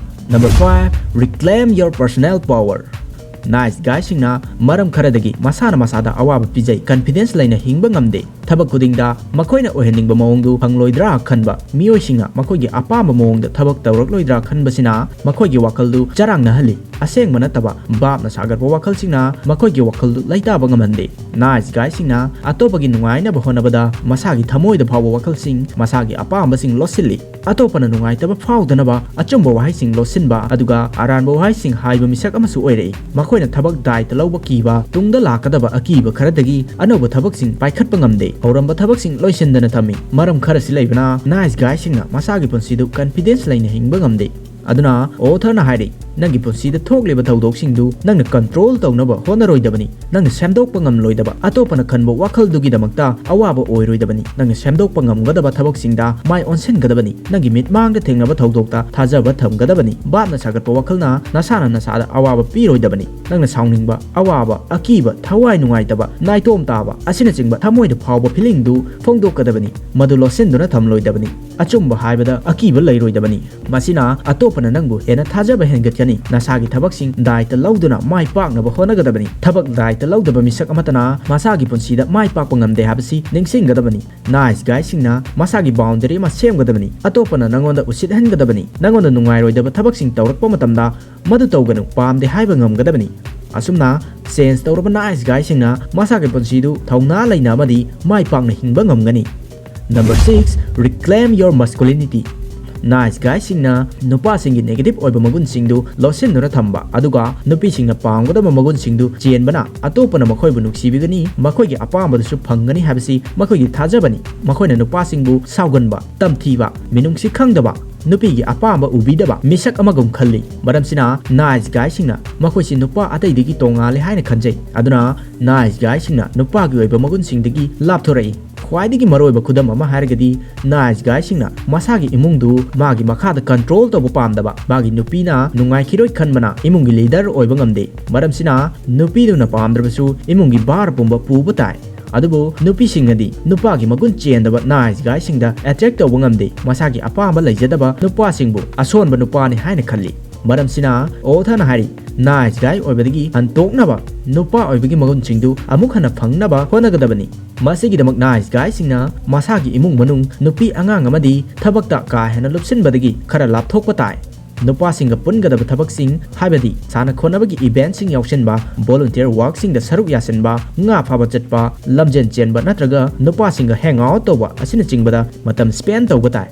Number five, reclaim your personal power. Nice ꯒꯥꯏꯁꯤꯡꯅ ꯃꯔꯝ ꯈꯔꯗꯒꯤ ꯃꯁꯥꯅ ꯃꯁꯥꯗ ꯑꯋꯥꯕ ꯄꯤꯖꯩ, ꯀꯟꯐꯤꯗꯦꯟꯁ ꯂꯩꯅ ꯍꯤꯡꯕ ꯉꯝꯗꯦ꯫ ꯊꯕꯛ ꯈꯨꯗꯤꯡꯗ ꯃꯈꯣꯏꯅ ꯑꯣꯏꯍꯟꯅꯤꯡꯕ ꯃꯑꯣꯡꯗꯨ ꯐꯪꯂꯣꯏꯗ꯭ꯔꯥ ꯈꯟꯕ, ꯃꯤꯑꯣꯏꯁꯤꯡꯅ ꯃꯈꯣꯏꯒꯤ ꯑꯄꯥꯝꯕ ꯃꯑꯣꯡꯗ ꯊꯕꯛ ꯇꯧꯔꯛꯂꯣꯏꯗ꯭ꯔꯥ ꯈꯟꯕꯁꯤꯅ ꯃꯈꯣꯏꯒꯤ ꯋꯥꯈꯜꯗꯨ ꯆꯔꯥꯡꯅꯍꯜꯂꯤ꯫ ꯑꯁꯦꯡꯕ ꯅꯠꯇꯕ ꯚꯥꯞꯅ ꯁꯥꯒꯠꯄ ꯋꯥꯈꯜꯁꯤꯡꯅ ꯃꯈꯣꯏꯒꯤ ꯋꯥꯈꯜꯗꯨ ꯂꯩꯇꯥꯕ ꯉꯝꯍꯟꯗꯦ꯫ ꯅꯥꯏꯁ ꯒꯥꯏꯁꯤꯡꯅ ꯑꯇꯣꯞꯄꯒꯤ ꯅꯨꯡꯉꯥꯏꯅꯕ ꯍꯣꯠꯅꯕꯗ ꯃꯁꯥꯒꯤ ꯊꯃꯣꯏꯗ ꯐꯥꯎꯕ ꯋꯥꯈꯜꯁꯤꯡ, ꯃꯁꯥꯒꯤ ꯑꯄꯥꯝꯕꯁꯤꯡ ꯂꯣꯠꯁꯤꯜꯂꯤ꯫ ꯑꯇꯣꯞꯄꯅ ꯅꯨꯡꯉꯥꯏꯇꯕ ꯐꯥꯎꯗꯅꯕ ꯑꯆꯨꯝꯕ ꯋꯥꯍꯩꯁꯤꯡ ꯂꯣꯠꯁꯤꯟꯕ, ꯑꯗꯨꯒ ꯑꯔꯥꯟꯕ ꯋꯥꯍꯩꯁꯤꯡ ꯍꯥꯏꯕ ꯃꯤꯁꯛ ꯑꯃꯁꯨ ꯑꯣꯏꯔꯛꯏ꯫ ꯃꯈꯣꯏꯅ ꯊꯕꯛ ꯗꯥꯏꯇ ꯂꯧꯕ ꯀꯤꯕ, ꯇꯨꯡꯗ ꯂꯥꯛꯀꯗꯕ ꯑꯀꯤꯕ ꯈꯔꯗꯒꯤ ꯑꯅꯧꯕ ꯊꯕꯛꯁꯤꯡ ꯄꯥꯏꯈꯠꯄ ꯉꯝꯗꯦ꯫ ꯍꯧꯔꯝꯕ ꯊꯕꯛꯁꯤꯡ ꯂꯣꯏꯁꯤꯟꯗꯅ ꯊꯝꯃꯤ꯫ ꯃꯔꯝ ꯈꯔꯁꯤ ꯂꯩꯕꯅ ꯅꯥꯏꯁ ꯒꯥꯏꯁꯤꯡꯅ ꯃꯁꯥꯒꯤ ꯄꯨꯟꯁꯤꯗꯨ ꯀꯟꯐꯤꯗꯦꯟꯁ ꯂꯩꯅ ꯍꯤꯡꯕ ꯉꯝꯗꯦ꯫ ꯑꯗꯨꯅ ꯑꯣꯊꯔꯅ ꯍꯥꯏꯔꯤ, "ꯅꯪꯒꯤ ꯄꯨꯟꯁꯤꯗ ꯊꯣꯛꯂꯤꯕ ꯊꯧꯗꯣꯛꯁꯤꯡꯗꯨ ꯅꯪꯅ ꯀꯟꯇ꯭ꯔꯣꯜ ꯇꯧꯅꯕ ꯍꯣꯠꯅꯔꯣꯏꯗꯕꯅꯤ꯫ ꯅꯪꯅ ꯁꯦꯝꯗꯣꯛꯄ ꯉꯝꯂꯣꯏꯗꯕ, ꯑꯇꯣꯞꯄꯅ ꯈꯟꯕ ꯋꯥꯈꯜꯗꯨꯒꯤꯗꯃꯛꯇ ꯑꯋꯥꯕ ꯑꯣꯏꯔꯣꯏꯗꯕꯅꯤ꯫ ꯅꯪꯅ ꯁꯦꯝꯗꯣꯛꯄ ꯉꯝꯒꯗꯕ ꯊꯕꯛꯁꯤꯡꯗ ꯃꯥꯏ ꯑꯣꯟꯁꯤꯟꯒꯗꯕꯅꯤ꯫ ꯅꯪꯒꯤ ꯃꯤꯠꯃꯥꯡꯗ ꯊꯦꯡꯅꯕ ꯊꯧꯗꯣꯛꯇ ꯊꯥꯖꯕ ꯊꯝꯒꯗꯕꯅꯤ꯫ ꯚꯥꯞꯅ ꯁꯥꯒꯠꯄ ꯋꯥꯈꯜꯅ ꯅꯁꯥꯅ ꯅꯁꯥꯗ ꯑꯋꯥꯕ ꯄꯤꯔꯣꯏꯗꯕꯅꯤ꯫ ꯅꯪꯅ ꯁꯥꯎꯅꯤꯡꯕ, ꯑꯋꯥꯕ, ꯑꯀꯤꯕ, ꯊꯋꯥꯏ ꯅꯨꯡꯉꯥꯏꯇꯕ, ꯅꯥꯏꯇꯣꯝ ꯇꯥꯕ ꯑꯁꯤꯅꯆꯤꯡꯕ ꯊꯃꯣꯏꯗ ꯐꯥꯎꯕ ꯐꯤꯂꯤꯡꯗꯨ ꯐꯣꯡꯗꯣꯛꯀꯗꯕꯅꯤ꯫ ꯃꯗꯨ ꯂꯣꯠꯁꯤꯟꯗꯨꯅ ꯊꯝꯂꯣꯏꯗꯕꯅꯤ꯫ ꯑꯆꯨꯝꯕ ꯍꯥꯏꯕꯗ ꯑꯀꯤꯕ ꯂꯩꯔꯣꯏꯗꯕꯅꯤ꯫ ꯃꯁꯤꯅ ꯑꯇꯣꯞꯄꯅ ꯅꯪꯕꯨ ꯍꯦꯟꯅ ꯊꯥꯖꯕ ꯍꯦꯟꯒꯠꯀꯅꯤ꯫ ꯅꯁꯥꯒꯤ ꯊꯕꯛꯁꯤꯡ ꯗꯥꯏꯇ ꯂꯧꯗꯨꯅ ꯃꯥꯏ ꯄꯥꯛꯅꯕ ꯍꯣꯠꯅꯒꯗꯕꯅꯤ꯫ ꯊꯕꯛ ꯗꯥꯏꯇ ꯂꯧꯗꯕ ꯃꯤꯁꯛ ꯑꯃꯠꯇꯅ ꯃꯁꯥꯒꯤ ꯄꯨꯟꯁꯤꯗ ꯃꯥꯏ ꯄꯥꯛꯄ ꯉꯝꯗꯦ ꯍꯥꯏꯕꯁꯤ ꯅꯤꯡꯁꯤꯡꯒꯗꯕꯅꯤ꯫ ꯅꯥꯏꯁ ꯒꯥꯏꯁꯤꯡꯅ ꯃꯁꯥꯒꯤ ꯕꯥꯎꯟꯗꯔꯤ ꯑꯃ ꯁꯦꯝꯒꯗꯕꯅꯤ꯫ ꯑꯇꯣꯞꯄꯅ ꯅꯉꯣꯟꯗ ꯎꯁꯤꯠꯍꯟꯒꯗꯕꯅꯤ꯫ ꯅꯉꯣꯟꯗ ꯅꯨꯡꯉꯥꯏꯔꯣꯏꯗꯕ ꯊꯕꯛꯁꯤꯡ ꯇꯧꯔꯛꯄ ꯃꯇꯝꯗ ꯃꯗꯨ ꯇꯧꯒꯅꯨ, ꯄꯥꯝꯗꯦ ꯍꯥꯏꯕ ꯉꯝꯒꯗꯕꯅꯤ꯫ ꯑꯁꯨꯝꯅ ꯆꯦꯟꯖ ꯇꯧꯔꯕ ꯅꯥꯏꯁ ꯒꯥꯏꯁꯤꯡꯅ ꯃꯁꯥꯒꯤ ꯄꯨꯟꯁꯤꯗꯨ ꯊꯧꯅꯥ ꯂꯩꯅ ꯑꯃꯗꯤ ꯃꯥꯏ ꯄꯥꯛꯅ ꯍꯤꯡꯕ ꯉꯝꯒꯅꯤ꯫ Number six, reclaim your masculinity. Nice ꯒꯥꯏꯁꯤꯡꯅ ꯅꯨꯄꯥꯁꯤꯡꯒꯤ ꯅꯦꯒꯦꯇꯤꯚ ꯑꯣꯏꯕ ꯃꯒꯨꯟꯁꯤꯡꯗꯨ ꯂꯧꯁꯤꯟꯗꯨꯅ ꯊꯝꯕ, ꯑꯗꯨꯒ ꯅꯨꯄꯤꯁꯤꯡꯅ ꯄꯥꯝꯒꯗꯕ ꯃꯒꯨꯟꯁꯤꯡꯗꯨ ꯆꯦꯟꯕꯅ ꯑꯇꯣꯞꯄꯅ ꯃꯈꯣꯏꯕꯨ ꯅꯨꯡꯁꯤꯕꯤꯒꯅꯤ, ꯃꯈꯣꯏꯒꯤ ꯑꯄꯥꯝꯕꯗꯨꯁꯨ ꯐꯪꯒꯅꯤ ꯍꯥꯏꯕꯁꯤ ꯃꯈꯣꯏꯒꯤ ꯊꯥꯖꯕꯅꯤ꯫ ꯃꯈꯣꯏꯅ ꯅꯨꯄꯥꯁꯤꯡꯕꯨ ꯁꯥꯎꯒꯟꯕ, ꯇꯝꯊꯤꯕ, ꯃꯤꯅꯨꯡꯁꯤ ꯈꯪꯗꯕ, ꯅꯨꯄꯤꯒꯤ ꯑꯄꯥꯝꯕ ꯎꯕꯤꯗꯕ ꯃꯤꯁꯛ ꯑꯃꯒꯨꯝ ꯈꯜꯂꯤ꯫ ꯃꯔꯝꯁꯤꯅ ꯅꯥꯏꯁ ꯒꯥꯏꯁꯤꯡꯅ ꯃꯈꯣꯏꯁꯤ ꯅꯨꯄꯥ ꯑꯇꯩꯗꯒꯤ ꯇꯣꯉꯥꯜꯂꯦ ꯍꯥꯏꯅ ꯈꯟꯖꯩ꯫ ꯑꯗꯨꯅ ꯅꯥꯏꯁ ꯒꯥꯏꯁꯤꯡꯅ ꯅꯨꯄꯥꯒꯤ ꯑꯣꯏꯕ ꯃꯒꯨꯟꯁꯤꯡꯗꯒꯤ ꯂꯥꯞꯊꯣꯔꯛꯏ꯫ ꯈ꯭ꯋꯥꯏꯗꯒꯤ ꯃꯔꯨꯑꯣꯏꯕ ꯈꯨꯗꯝ ꯑꯃ ꯍꯥꯏꯔꯒꯗꯤ, nice guyꯁꯤꯡꯅ ꯃꯁꯥꯒꯤ ꯏꯃꯨꯡꯗꯨ ꯃꯥꯒꯤ ꯃꯈꯥꯗ control ꯇꯧꯕ ꯄꯥꯝꯗꯕ, ꯃꯥꯒꯤ ꯅꯨꯄꯤꯅ ꯅꯨꯡꯉꯥꯏꯈꯤꯔꯣꯏ ꯈꯟꯕꯅ ꯏꯃꯨꯡꯒꯤ leader ꯑꯣꯏꯕ ꯉꯝꯗꯦ꯫ ꯃꯔꯝꯁꯤꯅ ꯅꯨꯄꯤꯗꯨꯅ ꯄꯥꯝꯗ꯭ꯔꯕꯁꯨ ꯏꯃꯨꯡꯒꯤ ꯚꯥꯔ ꯄꯨꯝꯕ ꯄꯨꯕ ꯇꯥꯏ꯫ ꯑꯗꯨꯕꯨ ꯅꯨꯄꯤꯁꯤꯡꯅꯗꯤ ꯅꯨꯄꯥꯒꯤ ꯃꯒꯨꯟ ꯆꯦꯟꯗꯕ nice guyꯁꯤꯡꯗ attract ꯇꯧꯕ ꯉꯝꯗꯦ꯫ ꯃꯁꯥꯒꯤ ꯑꯄꯥꯝꯕ ꯂꯩꯖꯗꯕ ꯅꯨꯄꯥꯁꯤꯡꯕꯨ ꯑꯁꯣꯟꯕ ꯅꯨꯄꯥꯅꯤ ꯍꯥꯏꯅ ꯈꯜꯂꯤ꯫ ꯃꯔꯝꯁꯤꯅ authorꯅ ꯍꯥꯏꯔꯤ, nice guy ꯑꯣꯏꯕꯗꯒꯤ ꯍꯟꯇꯣꯛꯅꯕ ꯅꯨꯄꯥ ꯑꯣꯏꯕꯒꯤ ꯃꯒꯨꯟꯁꯤꯡꯗꯨ ꯑꯃꯨꯛ ꯍꯟꯅ ꯐꯪꯅꯕ ꯍꯣꯠꯅꯒꯗꯕꯅꯤ꯫ ꯃꯁꯤꯒꯤꯗꯃꯛ nice guyꯁꯤꯡꯅ ꯃꯁꯥꯒꯤ ꯏꯃꯨꯡ ꯃꯅꯨꯡ, ꯅꯨꯄꯤ ꯑꯉꯥꯡ ꯑꯃꯗꯤ ꯊꯕꯛꯇ ꯀꯥ ꯍꯦꯟꯅ ꯂꯨꯞꯁꯤꯟꯕꯗꯒꯤ ꯈꯔ ꯂꯥꯞꯊꯣꯛꯄ ꯇꯥꯏ꯫ ꯅꯨꯄꯥꯁꯤꯡꯒ ꯄꯨꯟꯒꯗꯕ ꯊꯕꯛꯁꯤꯡ, ꯍꯥꯏꯕꯗꯤ ꯁꯥꯟꯅ ꯈꯣꯠꯅꯕꯒꯤ eventꯁꯤꯡ ꯌꯥꯎꯁꯤꯟꯕ, volunteer workꯁꯤꯡꯗ ꯁꯔꯨꯛ ꯌꯥꯁꯤꯟꯕ, ꯉꯥ ꯐꯥꯕ ꯆꯠꯄ, ꯂꯝꯖꯦꯟ ꯆꯦꯟꯕ ꯅꯠꯇ꯭ꯔꯒ ꯅꯨꯄꯥꯁꯤꯡꯒ hang out ꯇꯧꯕ ꯑꯁꯤꯅꯆꯤꯡꯕꯗ ꯃꯇꯝ spend ꯇꯧꯕ ꯇꯥꯏ꯫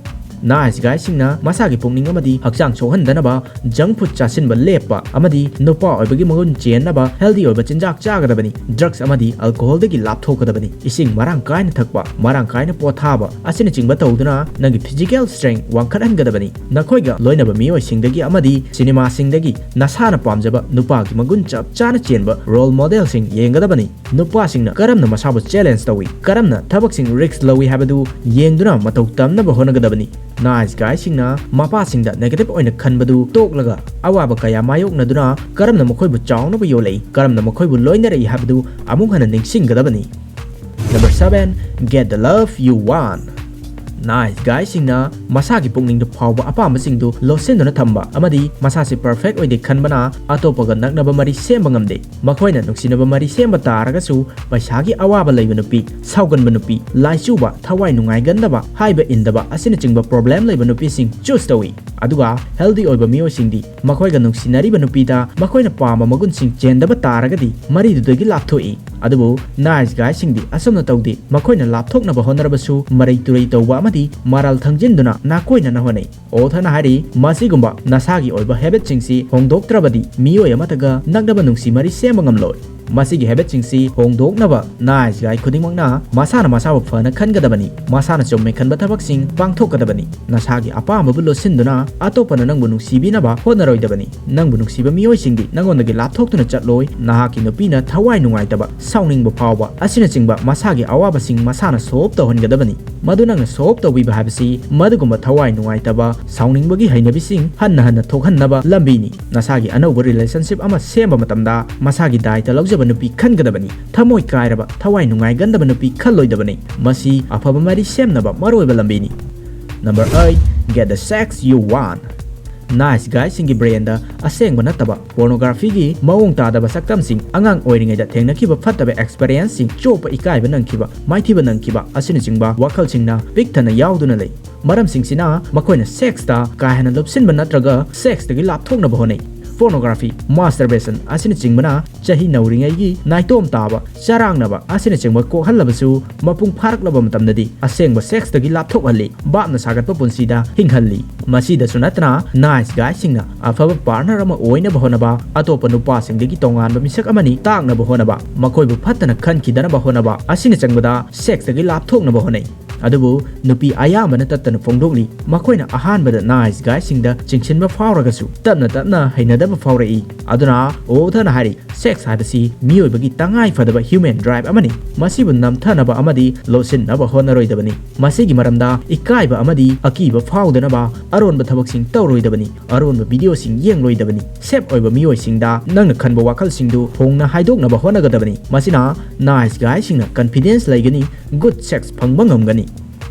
Nice guyꯁꯤꯡꯅ ꯃꯁꯥꯒꯤ ꯄꯨꯛꯅꯤꯡ ꯑꯃꯗꯤ ꯍꯛꯆꯥꯡ ꯁꯣꯛꯍꯟꯗꯅꯕ junk food ꯆꯥꯁꯤꯟꯕ ꯂꯦꯞꯄ ꯑꯃꯗꯤ ꯅꯨꯄꯥ ꯑꯣꯏꯕꯒꯤ ꯃꯒꯨꯟ ꯆꯦꯟꯅꯕ healthy ꯑꯣꯏꯕ ꯆꯤꯟꯖꯥꯛ ꯆꯥꯒꯗꯕꯅꯤ꯫ Drugs ꯑꯃꯗꯤ alcoholꯗꯒꯤ ꯂꯥꯞꯊꯣꯛꯀꯗꯕꯅꯤ꯫ ꯏꯁꯤꯡ ꯃꯔꯥꯡ ꯀꯥꯏꯅ ꯊꯛꯄ, ꯃꯔꯥꯡ ꯀꯥꯏꯅ ꯄꯣꯊꯥꯕ ꯑꯁꯤꯅꯆꯤꯡꯕ ꯇꯧꯗꯨꯅ ꯅꯪꯒꯤ physical strength ꯋꯥꯡꯈꯠꯍꯟꯒꯗꯕꯅꯤ꯫ ꯅꯈꯣꯏꯒ ꯂꯣꯏꯅꯕ ꯃꯤꯑꯣꯏꯁꯤꯡꯗꯒꯤ ꯑꯃꯗꯤ ꯁꯤꯅꯦꯃꯥꯁꯤꯡꯗꯒꯤ ꯅꯁꯥꯅ ꯄꯥꯝꯖꯕ ꯅꯨꯄꯥꯒꯤ ꯃꯒꯨꯟ ꯆꯞ ꯆꯥꯅ ꯆꯦꯟꯕ role modelꯁꯤꯡ ꯌꯦꯡꯒꯗꯕꯅꯤ꯫ ꯅꯨꯄꯥꯁꯤꯡꯅ ꯀꯔꯝꯅ ꯃꯁꯥꯕꯨ challenge ꯇꯧꯏ, ꯀꯔꯝꯅ ꯊꯕꯛꯁꯤꯡ risk ꯂꯧꯏ ꯍꯥꯏꯕꯗꯨ ꯌꯦꯡꯗꯨꯅ ꯃꯇꯧ ꯇꯝꯅꯕ ꯍꯣꯠꯅꯒꯗꯕꯅꯤ꯫ Nice guyꯁꯤꯡꯅ ꯃꯄꯥꯁꯤꯡꯗ negative ꯑꯣꯏꯅ ꯈꯟꯕꯗꯨ ꯇꯣꯛꯂꯒ, ꯑꯋꯥꯕ ꯀꯌꯥ ꯃꯥꯌꯣꯛꯅꯗꯨꯅ ꯀꯔꯝꯅ ꯃꯈꯣꯏꯕꯨ ꯆꯥꯎꯅꯕ ꯌꯣꯜꯂꯛꯏ, ꯀꯔꯝꯅ ꯃꯈꯣꯏꯕꯨ ꯂꯣꯏꯅꯔꯛꯏ ꯍꯥꯏꯕꯗꯨ ꯑꯃꯨꯛ ꯍꯟꯅ ꯅꯤꯡꯁꯤꯡꯒꯗꯕꯅꯤ꯫ Number seven, get the love you want. Nice guyꯁꯤꯡꯅ ꯃꯁꯥꯒꯤ ꯄꯨꯛꯅꯤꯡꯗ ꯐꯥꯎꯕ ꯑꯄꯥꯝꯕꯁꯤꯡꯗꯨ ꯂꯣꯠꯁꯤꯟꯗꯨꯅ ꯊꯝꯕ ꯑꯃꯗꯤ ꯃꯁꯥꯁꯤ perfect ꯑꯣꯏꯗꯦ ꯈꯟꯕꯅ ꯑꯇꯣꯞꯄꯒ ꯅꯛꯅꯕ ꯃꯔꯤ ꯁꯦꯝꯕ ꯉꯝꯗꯦ꯫ ꯃꯈꯣꯏꯅ ꯅꯨꯡꯁꯤꯅꯕ ꯃꯔꯤ ꯁꯦꯝꯕ ꯇꯥꯔꯒꯁꯨ ꯄꯩꯁꯥꯒꯤ ꯑꯋꯥꯕ ꯂꯩꯕ ꯅꯨꯄꯤ, ꯁꯥꯎꯒꯟꯕ ꯅꯨꯄꯤ, ꯂꯥꯏꯆꯨꯕ, ꯊꯋꯥꯏ ꯅꯨꯡꯉꯥꯏꯒꯟꯗꯕ, ꯍꯥꯏꯕ ꯏꯟꯗꯕ ꯑꯁꯤꯅꯆꯤꯡꯕ problem ꯂꯩꯕ ꯅꯨꯄꯤꯁꯤꯡ choose ꯇꯧꯏ꯫ ꯑꯗꯨꯒ healthy ꯑꯣꯏꯕ ꯃꯤꯑꯣꯏꯁꯤꯡꯗꯤ ꯃꯈꯣꯏꯒ ꯅꯨꯡꯁꯤꯅꯔꯤꯕ ꯅꯨꯄꯤꯗ ꯃꯈꯣꯏꯅ ꯄꯥꯝꯕ ꯃꯒꯨꯟꯁꯤꯡ ꯆꯦꯟꯗꯕ ꯇꯥꯔꯒꯗꯤ ꯃꯔꯤꯗꯨꯗꯒꯤ ꯂꯥꯞꯊꯣꯛꯏ꯫ ꯑꯗꯨꯕꯨ nice guyꯁꯤꯡꯗꯤ ꯑꯁꯨꯝꯅ ꯇꯧꯗꯦ꯫ ꯃꯈꯣꯏꯅ ꯂꯥꯞꯊꯣꯛꯅꯕ ꯍꯣꯠꯅꯔꯕꯁꯨ ꯃꯔꯩ ꯇꯨꯔꯩ ꯇꯧꯕ ꯑꯃꯗꯤ ꯃꯔꯥꯜ ꯊꯪꯖꯤꯟꯗꯨꯅ ꯅꯥꯀꯣꯏꯅꯅ ꯍꯣꯠꯅꯩ꯫ Authorꯅ ꯍꯥꯏꯔꯤ, ꯃꯁꯤꯒꯨꯝꯕ ꯅꯁꯥꯒꯤ ꯑꯣꯏꯕ habitꯁꯤꯡꯁꯤ ꯍꯣꯡꯗꯣꯛꯇ꯭ꯔꯕꯗꯤ ꯃꯤꯑꯣꯏ ꯑꯃꯠꯇꯒ ꯅꯛꯅꯕ ꯅꯨꯡꯁꯤ ꯃꯔꯤ ꯁꯦꯝꯕ ꯉꯝꯂꯣꯏ꯫ ꯃꯁꯤꯒꯤ ꯍꯦꯕꯤꯠꯁꯤꯡꯁꯤ ꯍꯣꯡꯗꯣꯛꯅꯕ nice guy ꯈꯨꯗꯤꯡꯃꯛꯅ ꯃꯁꯥꯅ ꯃꯁꯥꯕꯨ ꯐꯅ ꯈꯟꯒꯗꯕꯅꯤ꯫ ꯃꯁꯥꯅ ꯆꯨꯝꯃꯦ ꯈꯟꯕ ꯊꯕꯛꯁꯤꯡ ꯄꯥꯡꯊꯣꯛꯀꯗꯕꯅꯤ꯫ ꯅꯁꯥꯒꯤ ꯑꯄꯥꯝꯕꯕꯨ ꯂꯣꯠꯁꯤꯟꯗꯨꯅ ꯑꯇꯣꯞꯄꯅ ꯅꯪꯕꯨ ꯅꯨꯡꯁꯤꯕꯤꯅꯕ ꯍꯣꯠꯅꯔꯣꯏꯗꯕꯅꯤ꯫ ꯅꯪꯕꯨ ꯅꯨꯡꯁꯤꯕ ꯃꯤꯑꯣꯏꯁꯤꯡꯗꯤ ꯅꯪꯉꯣꯟꯗꯒꯤ ꯂꯥꯞꯊꯣꯛꯇꯨꯅ ꯆꯠꯂꯣꯏ꯫ ꯅꯍꯥꯛꯀꯤ ꯅꯨꯄꯤꯅ ꯊꯋꯥꯏ ꯅꯨꯡꯉꯥꯏꯇꯕ, ꯁꯥꯎꯅꯤꯡꯕ ꯐꯥꯎꯕ ꯑꯁꯤꯅꯆꯤꯡꯕ ꯃꯁꯥꯒꯤ ꯑꯋꯥꯕꯁꯤꯡ ꯃꯁꯥꯅ solve ꯇꯧꯍꯟꯒꯗꯕꯅꯤ꯫ ꯃꯗꯨ ꯅꯪꯅ solve ꯇꯧꯕꯤꯕ ꯍꯥꯏꯕꯁꯤ ꯃꯗꯨꯒꯨꯝꯕ ꯊꯋꯥꯏ ꯅꯨꯡꯉꯥꯏꯇꯕ, ꯁꯥꯎꯅꯤꯡꯕꯒꯤ ꯍꯩꯅꯕꯤꯁꯤꯡ ꯍꯟꯅ ꯍꯟꯅ ꯊꯣꯛꯍꯟꯅꯕ ꯂꯝꯕꯤꯅꯤ꯫ ꯅꯁꯥꯒꯤ ꯑꯅꯧꯕ relationship ꯑꯃ ꯁꯦꯝꯕ ꯃꯇꯝꯗ ꯃꯁꯥꯒꯤ ꯗꯥꯏꯇ ꯂꯧꯖꯕ ꯅꯨꯄꯤ ꯈꯟꯒꯗꯕꯅꯤ꯫ ꯊꯃꯣꯏ ꯀꯥꯏꯔꯕ, ꯊꯋꯥꯏ ꯅꯨꯡꯉꯥꯏꯒꯟꯗꯕ ꯅꯨꯄꯤ ꯈꯜꯂꯣꯏꯗꯕꯅꯤ꯫ ꯃꯁꯤ ꯑꯐꯕ ꯃꯔꯤ ꯁꯦꯝꯅꯕ ꯃꯔꯨꯑꯣꯏꯕ ꯂꯝꯕꯤꯅꯤ꯫ Number eight, get the sex you want. Nice guyꯁꯤꯡꯒꯤ brainꯗ ꯑꯁꯦꯡꯕ ꯅꯠꯇꯕ pornographyꯒꯤ ꯃꯑꯣꯡ ꯇꯥꯗꯕ ꯁꯛꯇꯝꯁꯤꯡ, ꯑꯉꯥꯡ ꯑꯣꯏꯔꯤꯉꯩꯗ ꯊꯦꯡꯅꯈꯤꯕ ꯐꯠꯇꯕ experienceꯁꯤꯡ, ꯆꯣꯞꯄ ꯏꯀꯥꯏꯕ ꯅꯪꯈꯤꯕ, ꯃꯥꯏꯊꯤꯕ ꯅꯪꯈꯤꯕ ꯑꯁꯤꯅꯆꯤꯡꯕ ꯋꯥꯈꯜꯁꯤꯡꯅ ꯄꯤꯛ ꯊꯟꯅ ꯌꯥꯎꯗꯨꯅ ꯂꯩ꯫ ꯃꯔꯝꯁꯤꯡꯁꯤꯅ ꯃꯈꯣꯏꯅ sexꯇ ꯀꯥ ꯍꯦꯟꯅ ꯂꯨꯞꯁꯤꯟꯕ ꯅꯠꯇ꯭ꯔꯒ sexꯇꯒꯤ ꯂꯥꯞꯊꯣꯛꯅꯕ ꯍꯣꯠꯅꯩ꯫ Pornography, masturbation ꯑꯁꯤꯅꯆꯤꯡꯕꯅ ꯆꯍꯤ ꯅꯧꯔꯤꯉꯩꯒꯤ ꯅꯥꯏꯇꯣꯝ ꯇꯥꯕ, ꯆꯔꯥꯡꯅꯕ ꯑꯁꯤꯅꯆꯤꯡꯕ ꯀꯣꯛꯍꯜꯂꯕꯁꯨ ꯃꯄꯨꯡ ꯐꯥꯔꯛꯂꯕ ꯃꯇꯝꯗꯗꯤ ꯑꯁꯦꯡꯕ sexꯇꯒꯤ ꯂꯥꯞꯊꯣꯛꯍꯜꯂꯤ, ꯚꯥꯞꯅ ꯁꯥꯒꯠꯄ ꯄꯨꯟꯁꯤꯗ ꯍꯤꯡꯍꯜꯂꯤ꯫ ꯃꯁꯤꯗꯁꯨ ꯅꯠꯇꯅ nice guyꯁꯤꯡꯅ ꯑꯐꯕ partner ꯑꯃ ꯑꯣꯏꯅꯕ ꯍꯣꯠꯅꯕ, ꯑꯇꯣꯞꯄ ꯅꯨꯄꯥꯁꯤꯡꯗꯒꯤ ꯇꯣꯉꯥꯟꯕ ꯃꯤꯁꯛ ꯑꯃꯅꯤ ꯇꯥꯛꯅꯕ ꯍꯣꯠꯅꯕ, ꯃꯈꯣꯏꯕꯨ ꯐꯠꯇꯅ ꯈꯟꯈꯤꯗꯅꯕ ꯍꯣꯠꯅꯕ ꯑꯁꯤꯅꯆꯤꯡꯕꯗ sexꯇꯒꯤ ꯂꯥꯞꯊꯣꯛꯅꯕ ꯍꯣꯠꯅꯩ꯫ ꯑꯗꯨꯕꯨ ꯅꯨꯄꯤ ꯑꯌꯥꯝꯕꯅ ꯇꯠꯇꯅ ꯐꯣꯡꯗꯣꯛꯂꯤ꯫ ꯃꯈꯣꯏꯅ ꯑꯍꯥꯟꯕꯗ nice guyꯁꯤꯡꯗ ꯆꯤꯡꯁꯤꯟꯕ ꯐꯥꯎꯔꯒꯁꯨ ꯇꯞꯅ ꯇꯞꯅ ꯍꯩꯅꯗꯕ ꯐꯥꯎꯔꯛꯏ꯫ ꯑꯗꯨꯅ authorꯅ ꯍꯥꯏꯔꯤ, sex ꯍꯥꯏꯕꯁꯤ ꯃꯤꯑꯣꯏꯕꯒꯤ ꯇꯉꯥꯏ ꯐꯗꯕ human drive ꯑꯃꯅꯤ꯫ ꯃꯁꯤꯕꯨ ꯅꯝꯊꯅꯕ ꯑꯃꯗꯤ ꯂꯣꯠꯁꯤꯟꯅꯕ ꯍꯣꯠꯅꯔꯣꯏꯗꯕꯅꯤ꯫ ꯃꯁꯤꯒꯤ ꯃꯔꯝꯗ ꯏꯀꯥꯏꯕ ꯑꯃꯗꯤ ꯑꯀꯤꯕ ꯐꯥꯎꯗꯅꯕ ꯑꯔꯣꯟꯕ ꯊꯕꯛꯁꯤꯡ ꯇꯧꯔꯣꯏꯗꯕꯅꯤ꯫ ꯑꯔꯣꯟꯕ videoꯁꯤꯡ ꯌꯦꯡꯂꯣꯏꯗꯕꯅꯤ꯫ Safe ꯑꯣꯏꯕ ꯃꯤꯑꯣꯏꯁꯤꯡꯗ ꯅꯪꯅ ꯈꯟꯕ ꯋꯥꯈꯜꯁꯤꯡꯗꯨ ꯍꯣꯡꯅ ꯍꯥꯏꯗꯣꯛꯅꯕ ꯍꯣꯠꯅꯒꯗꯕꯅꯤ꯫ ꯃꯁꯤꯅ nice guyꯁꯤꯡꯅ confidence ꯂꯩꯒꯅꯤ, good sex ꯐꯪꯕ ꯉꯝꯒꯅꯤ꯫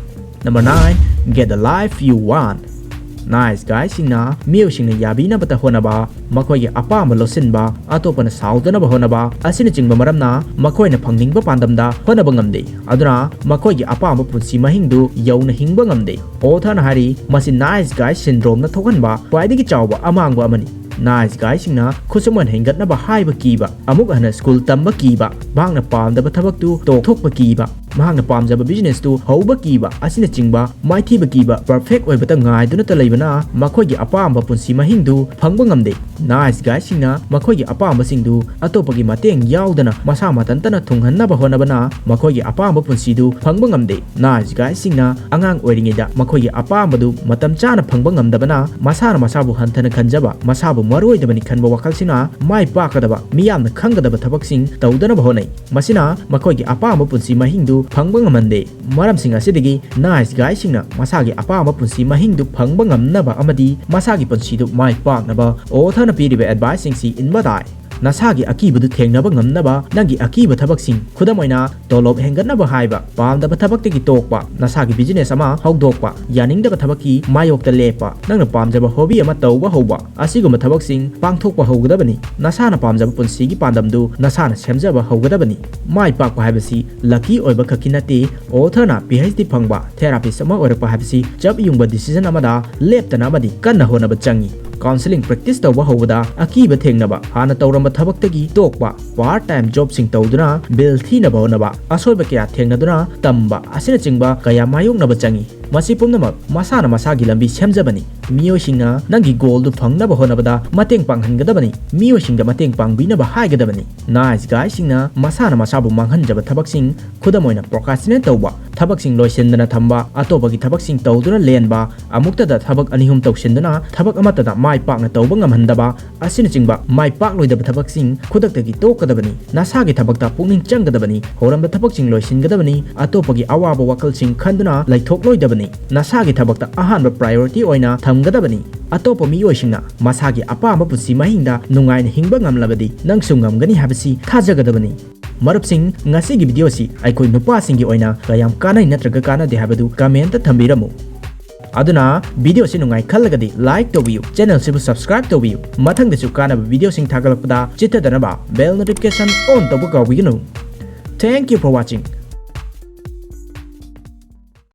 Number nine, get the life you want. Nice guyꯁꯤꯡꯅ ꯃꯤꯑꯣꯏꯁꯤꯡꯅ ꯌꯥꯕꯤꯅꯕꯇ ꯍꯣꯠꯅꯕ, ꯃꯈꯣꯏꯒꯤ ꯑꯄꯥꯝꯕ ꯂꯣꯠꯁꯤꯟꯕ, ꯑꯇꯣꯞꯄꯅ ꯁꯥꯎꯗꯅꯕ ꯍꯣꯠꯅꯕ ꯑꯁꯤꯅꯆꯤꯡꯕ ꯃꯔꯝꯅ ꯃꯈꯣꯏꯅ ꯐꯪꯅꯤꯡꯕ ꯄꯥꯟꯗꯝꯗ ꯍꯣꯠꯅꯕ ꯉꯝꯗꯦ꯫ ꯑꯗꯨꯅ ꯃꯈꯣꯏꯒꯤ ꯑꯄꯥꯝꯕ ꯄꯨꯟꯁꯤ ꯃꯍꯤꯡꯗꯨ ꯌꯧꯅ ꯍꯤꯡꯕ ꯉꯝꯗꯦ꯫ Authorꯅ ꯍꯥꯏꯔꯤ, ꯃꯁꯤ nice guy syndromeꯅ ꯊꯣꯛꯍꯟꯕ ꯈ꯭ꯋꯥꯏꯗꯒꯤ ꯆꯥꯎꯕ ꯑꯃꯥꯡꯕ ꯑꯃꯅꯤ꯫ Nice guyꯁꯤꯡꯅ ꯈꯨꯠꯁꯨꯃꯟ ꯍꯦꯟꯒꯠꯅꯕ ꯍꯥꯏꯕ ꯀꯤꯕ, ꯑꯃꯨꯛ ꯍꯟꯅ school ꯇꯝꯕ ꯀꯤꯕ, ꯃꯍꯥꯛꯅ ꯄꯥꯝꯗꯕ ꯊꯕꯛꯇꯨ ꯇꯣꯛꯊꯣꯛꯄ ꯀꯤꯕ, ꯃꯍꯥꯛꯅ ꯄꯥꯝꯖꯕ business ꯇꯨ ꯍꯧꯕ ꯀꯤꯕ ꯑꯁꯤꯅꯆꯤꯡꯕ ꯃꯥꯏꯊꯤꯕ ꯀꯤꯕ perfect ꯑꯣꯏꯕꯇ ꯉꯥꯏꯗꯨꯅꯇ ꯂꯩꯕꯅ ꯃꯈꯣꯏꯒꯤ ꯑꯄꯥꯝꯕ ꯄꯨꯟꯁꯤ ꯃꯍꯤꯡꯗꯨ ꯐꯪꯕ ꯉꯝꯗꯦ꯫ Nice guy ꯁꯤꯡꯅ ꯃꯈꯣꯏꯒꯤ ꯑꯄꯥꯝꯕꯁꯤꯡꯗꯨ ꯑꯇꯣꯞꯄꯒꯤ ꯃꯇꯦꯡ ꯌꯥꯎꯗꯅ ꯃꯁꯥ ꯃꯊꯟꯇꯅ ꯊꯨꯡꯍꯟꯅꯕ ꯍꯣꯠꯅꯕꯅ ꯃꯈꯣꯏꯒꯤ ꯑꯄꯥꯝꯕ ꯄꯨꯟꯁꯤꯗꯨ ꯐꯪꯕ ꯉꯝꯗꯦ꯫ Nice guy ꯁꯤꯡꯅ ꯑꯉꯥꯡ ꯑꯣꯏꯔꯤꯉꯩꯗ ꯃꯈꯣꯏꯒꯤ ꯑꯄꯥꯝꯕꯗꯨ ꯃꯇꯝ ꯆꯥꯅ ꯐꯪꯕ ꯉꯝꯗꯕꯅ ꯃꯁꯥꯅ ꯃꯁꯥꯕꯨ ꯍꯟꯊꯅ ꯈꯟꯖꯕ, ꯃꯁꯥꯕꯨ ꯃꯔꯨꯑꯣꯏꯗꯕꯅꯤ ꯈꯟꯕ ꯋꯥꯈꯜꯁꯤꯅ ꯃꯥꯏ ꯄꯥꯛꯀꯗꯕ, ꯃꯤꯌꯥꯝꯅ ꯈꯪꯒꯗꯕ ꯊꯕꯛꯁꯤꯡ ꯇꯧꯗꯅꯕ ꯍꯣꯠꯅꯩ꯫ ꯃꯁꯤꯅ ꯃꯈꯣꯏꯒꯤ ꯑꯄꯥꯝꯕ ꯄꯨꯟꯁꯤ ꯃꯍꯤꯡꯗꯨ ꯐꯪꯕ ꯉꯝꯍꯟꯗꯦ꯫ ꯃꯔꯝꯁꯤꯡ ꯑꯁꯤꯗꯒꯤ nice guy ꯁꯤꯡꯅ ꯃꯁꯥꯒꯤ ꯑꯄꯥꯝꯕ ꯄꯨꯟꯁꯤ ꯃꯍꯤꯡꯗꯨ ꯐꯪꯕ ꯉꯝꯅꯕ ꯑꯃꯗꯤ ꯃꯁꯥꯒꯤ ꯄꯨꯟꯁꯤꯗꯨ ꯃꯥꯏ ꯄꯥꯛꯅꯕ author ꯅ ꯄꯤꯔꯤꯕ advice ꯁꯤꯡꯁꯤ ꯏꯟꯕ ꯇꯥꯏ꯫ ꯅꯁꯥꯒꯤ ꯑꯀꯤꯕꯗꯨ ꯊꯦꯡꯅꯕ ꯉꯝꯅꯕ ꯅꯪꯒꯤ ꯑꯀꯤꯕ ꯊꯕꯛꯁꯤꯡ, ꯈꯨꯗꯝ ꯑꯣꯏꯅ ꯇꯣꯂꯣꯞ ꯍꯦꯟꯒꯠꯅꯕ ꯍꯥꯏꯕ, ꯄꯥꯝꯗꯕ ꯊꯕꯛꯇꯒꯤ ꯇꯣꯛꯄ, ꯅꯁꯥꯒꯤ business ꯑꯃ ꯍꯧꯗꯣꯛꯄ, ꯌꯥꯅꯤꯡꯗꯕ ꯊꯕꯛꯀꯤ ꯃꯥꯌꯣꯛꯇ ꯂꯦꯞꯄ, ꯅꯪꯅ ꯄꯥꯝꯖꯕ hobby ꯑꯃ ꯇꯧꯕ ꯍꯧꯕ, ꯑꯁꯤꯒꯨꯝꯕ ꯊꯕꯛꯁꯤꯡ ꯄꯥꯡꯊꯣꯛꯄ ꯍꯧꯒꯗꯕꯅꯤ꯫ ꯅꯁꯥꯅ ꯄꯥꯝꯖꯕ ꯄꯨꯟꯁꯤꯒꯤ ꯄꯥꯟꯗꯝꯗꯨ ꯅꯁꯥꯅ ꯁꯦꯝꯖꯕ ꯍꯧꯒꯗꯕꯅꯤ꯫ ꯃꯥꯏ ꯄꯥꯛꯄ ꯍꯥꯏꯕꯁꯤ lucky ꯑꯣꯏꯕ ꯈꯛꯀꯤ ꯅꯠꯇꯦ꯫ Author ꯅ PhD ꯐꯪꯕ, therapist ꯑꯃ ꯑꯣꯏꯔꯛꯄ ꯍꯥꯏꯕꯁꯤ ꯆꯞ ꯌꯨꯡꯕ decision ꯑꯃꯗ ꯂꯦꯞꯇꯅ ꯑꯃꯗꯤ ꯀꯟꯅ ꯍꯣꯠꯅꯕ ꯆꯪꯏ꯫ Counselling practice ꯇꯧꯕ ꯍꯧꯕꯗ ꯑꯀꯤꯕ ꯊꯦꯡꯅꯕ, ꯍꯥꯟꯅ ꯇꯧꯔꯝꯕ ꯊꯕꯛꯇꯒꯤ ꯇꯣꯛꯄ, part time job ꯁꯤꯡ ꯇꯧꯗꯨꯅ bill ꯊꯤꯅꯕ ꯍꯣꯠꯅꯕ, ꯑꯁꯣꯏꯕ ꯀꯌꯥ ꯊꯦꯡꯅꯗꯨꯅ ꯇꯝꯕ ꯑꯁꯤꯅꯆꯤꯡꯕ ꯀꯌꯥ ꯃꯥꯌꯣꯛꯅꯕ ꯆꯪꯏ꯫ ꯃꯁꯤ ꯄꯨꯝꯅꯃꯛ ꯃꯁꯥꯅ ꯃꯁꯥꯒꯤ ꯂꯝꯕꯤ ꯁꯦꯝꯖꯕꯅꯤ꯫ ꯃꯤꯑꯣꯏꯁꯤꯡꯅ ꯅꯪꯒꯤ goal ꯗꯨ ꯐꯪꯅꯕ ꯍꯣꯠꯅꯕꯗ ꯃꯇꯦꯡ ꯄꯥꯡꯍꯟꯒꯗꯕꯅꯤ꯫ ꯃꯤꯑꯣꯏꯁꯤꯡꯗ ꯃꯇꯦꯡ ꯄꯥꯡꯕꯤꯅꯕ ꯍꯥꯏꯒꯗꯕꯅꯤ꯫ Nice guy ꯁꯤꯡꯅ ꯃꯁꯥꯅ ꯃꯁꯥꯕꯨ ꯃꯥꯡꯍꯟꯖꯕ ꯊꯕꯛꯁꯤꯡ, ꯈꯨꯗꯝ ꯑꯣꯏꯅ procrastinate ꯇꯧꯕ, ꯊꯕꯛꯁꯤꯡ ꯂꯣꯏꯁꯤꯟꯗꯅ ꯊꯝꯕ, ꯑꯇꯣꯞꯄꯒꯤ ꯊꯕꯛꯁꯤꯡ ꯇꯧꯗꯨꯅ ꯂꯦꯟꯕ, ꯑꯃꯨꯛꯇꯗ ꯊꯕꯛ ꯑꯅꯤ ꯑꯍꯨꯝ ꯇꯧꯁꯤꯟꯗꯨꯅ ꯊꯕꯛ ꯑꯃꯠꯇꯗ ꯃꯥꯏ ꯄꯥꯛꯅ ꯇꯧꯕ ꯉꯝꯍꯟꯗꯕ, ꯑꯁꯤꯅꯆꯤꯡꯕ ꯃꯥꯏ ꯄꯥꯛꯂꯣꯏꯗꯕ ꯊꯕꯛꯁꯤꯡ ꯈꯨꯗꯛꯇꯒꯤ ꯇꯣꯛꯀꯗꯕꯅꯤ꯫ ꯅꯁꯥꯒꯤ ꯊꯕꯛꯇ ꯄꯨꯛꯅꯤꯡ ꯆꯪꯒꯗꯕꯅꯤ꯫ ꯍꯧꯔꯝꯕ ꯊꯕꯛꯁꯤꯡ ꯂꯣꯏꯁꯤꯟꯒꯗꯕꯅꯤ꯫ ꯑꯇꯣꯞꯄꯒꯤ ꯑꯋꯥꯕ ꯋꯥꯈꯜꯁꯤꯡ ꯈꯟꯗꯨꯅ ꯂꯩꯊꯣꯛꯂꯣꯏꯗꯕꯅꯤ꯫ ꯅꯁꯥꯒꯤ ꯊꯕꯛꯇ ꯑꯍꯥꯟꯕ priority ꯑꯣꯏꯅ ꯊꯝꯒꯗꯕꯅꯤ꯫ ꯑꯇꯣꯞꯄ ꯃꯤꯑꯣꯏꯁꯤꯡꯅ ꯃꯁꯥꯒꯤ ꯑꯄꯥꯝꯕ ꯄꯨꯟꯁꯤ ꯃꯍꯤꯡꯗ ꯅꯨꯡꯉꯥꯏꯅ ꯍꯤꯡꯕ ꯉꯝꯂꯕꯗꯤ ꯅꯪꯁꯨ ꯉꯝꯒꯅꯤ ꯍꯥꯏꯕꯁꯤ ꯊꯥꯖꯒꯗꯕꯅꯤ꯫ ꯃꯔꯨꯞꯁꯤꯡ, ꯉꯁꯤꯒꯤ video ꯑꯁꯤ ꯑꯩꯈꯣꯏ ꯅꯨꯄꯥꯁꯤꯡꯒꯤ ꯑꯣꯏꯅ ꯀꯌꯥꯝ ꯀꯥꯟꯅꯩ ꯅꯠꯇ꯭ꯔꯒ ꯀꯥꯟꯅꯗꯦ ꯍꯥꯏꯕꯗꯨ comment ꯇ ꯊꯝꯕꯤꯔꯝꯃꯨ꯫ ꯑꯗꯨꯅ video ꯑꯁꯤ ꯅꯨꯡꯉꯥꯏ ꯈꯜꯂꯒꯗꯤ like ꯇꯧꯕꯤꯌꯨ, channel ꯁꯤꯕꯨ subscribe ꯇꯧꯕꯤꯌꯨ, ꯃꯊꯪꯗꯁꯨ ꯀꯥꯟꯅꯕ video ꯁꯤꯡ ꯊꯥꯒꯠꯂꯛꯄꯗ ꯆꯤꯠꯊꯗꯅꯕ bell notification on ꯇꯧꯕ ꯀꯥꯎꯕꯤꯒꯅꯨ꯫ Thank you for watching.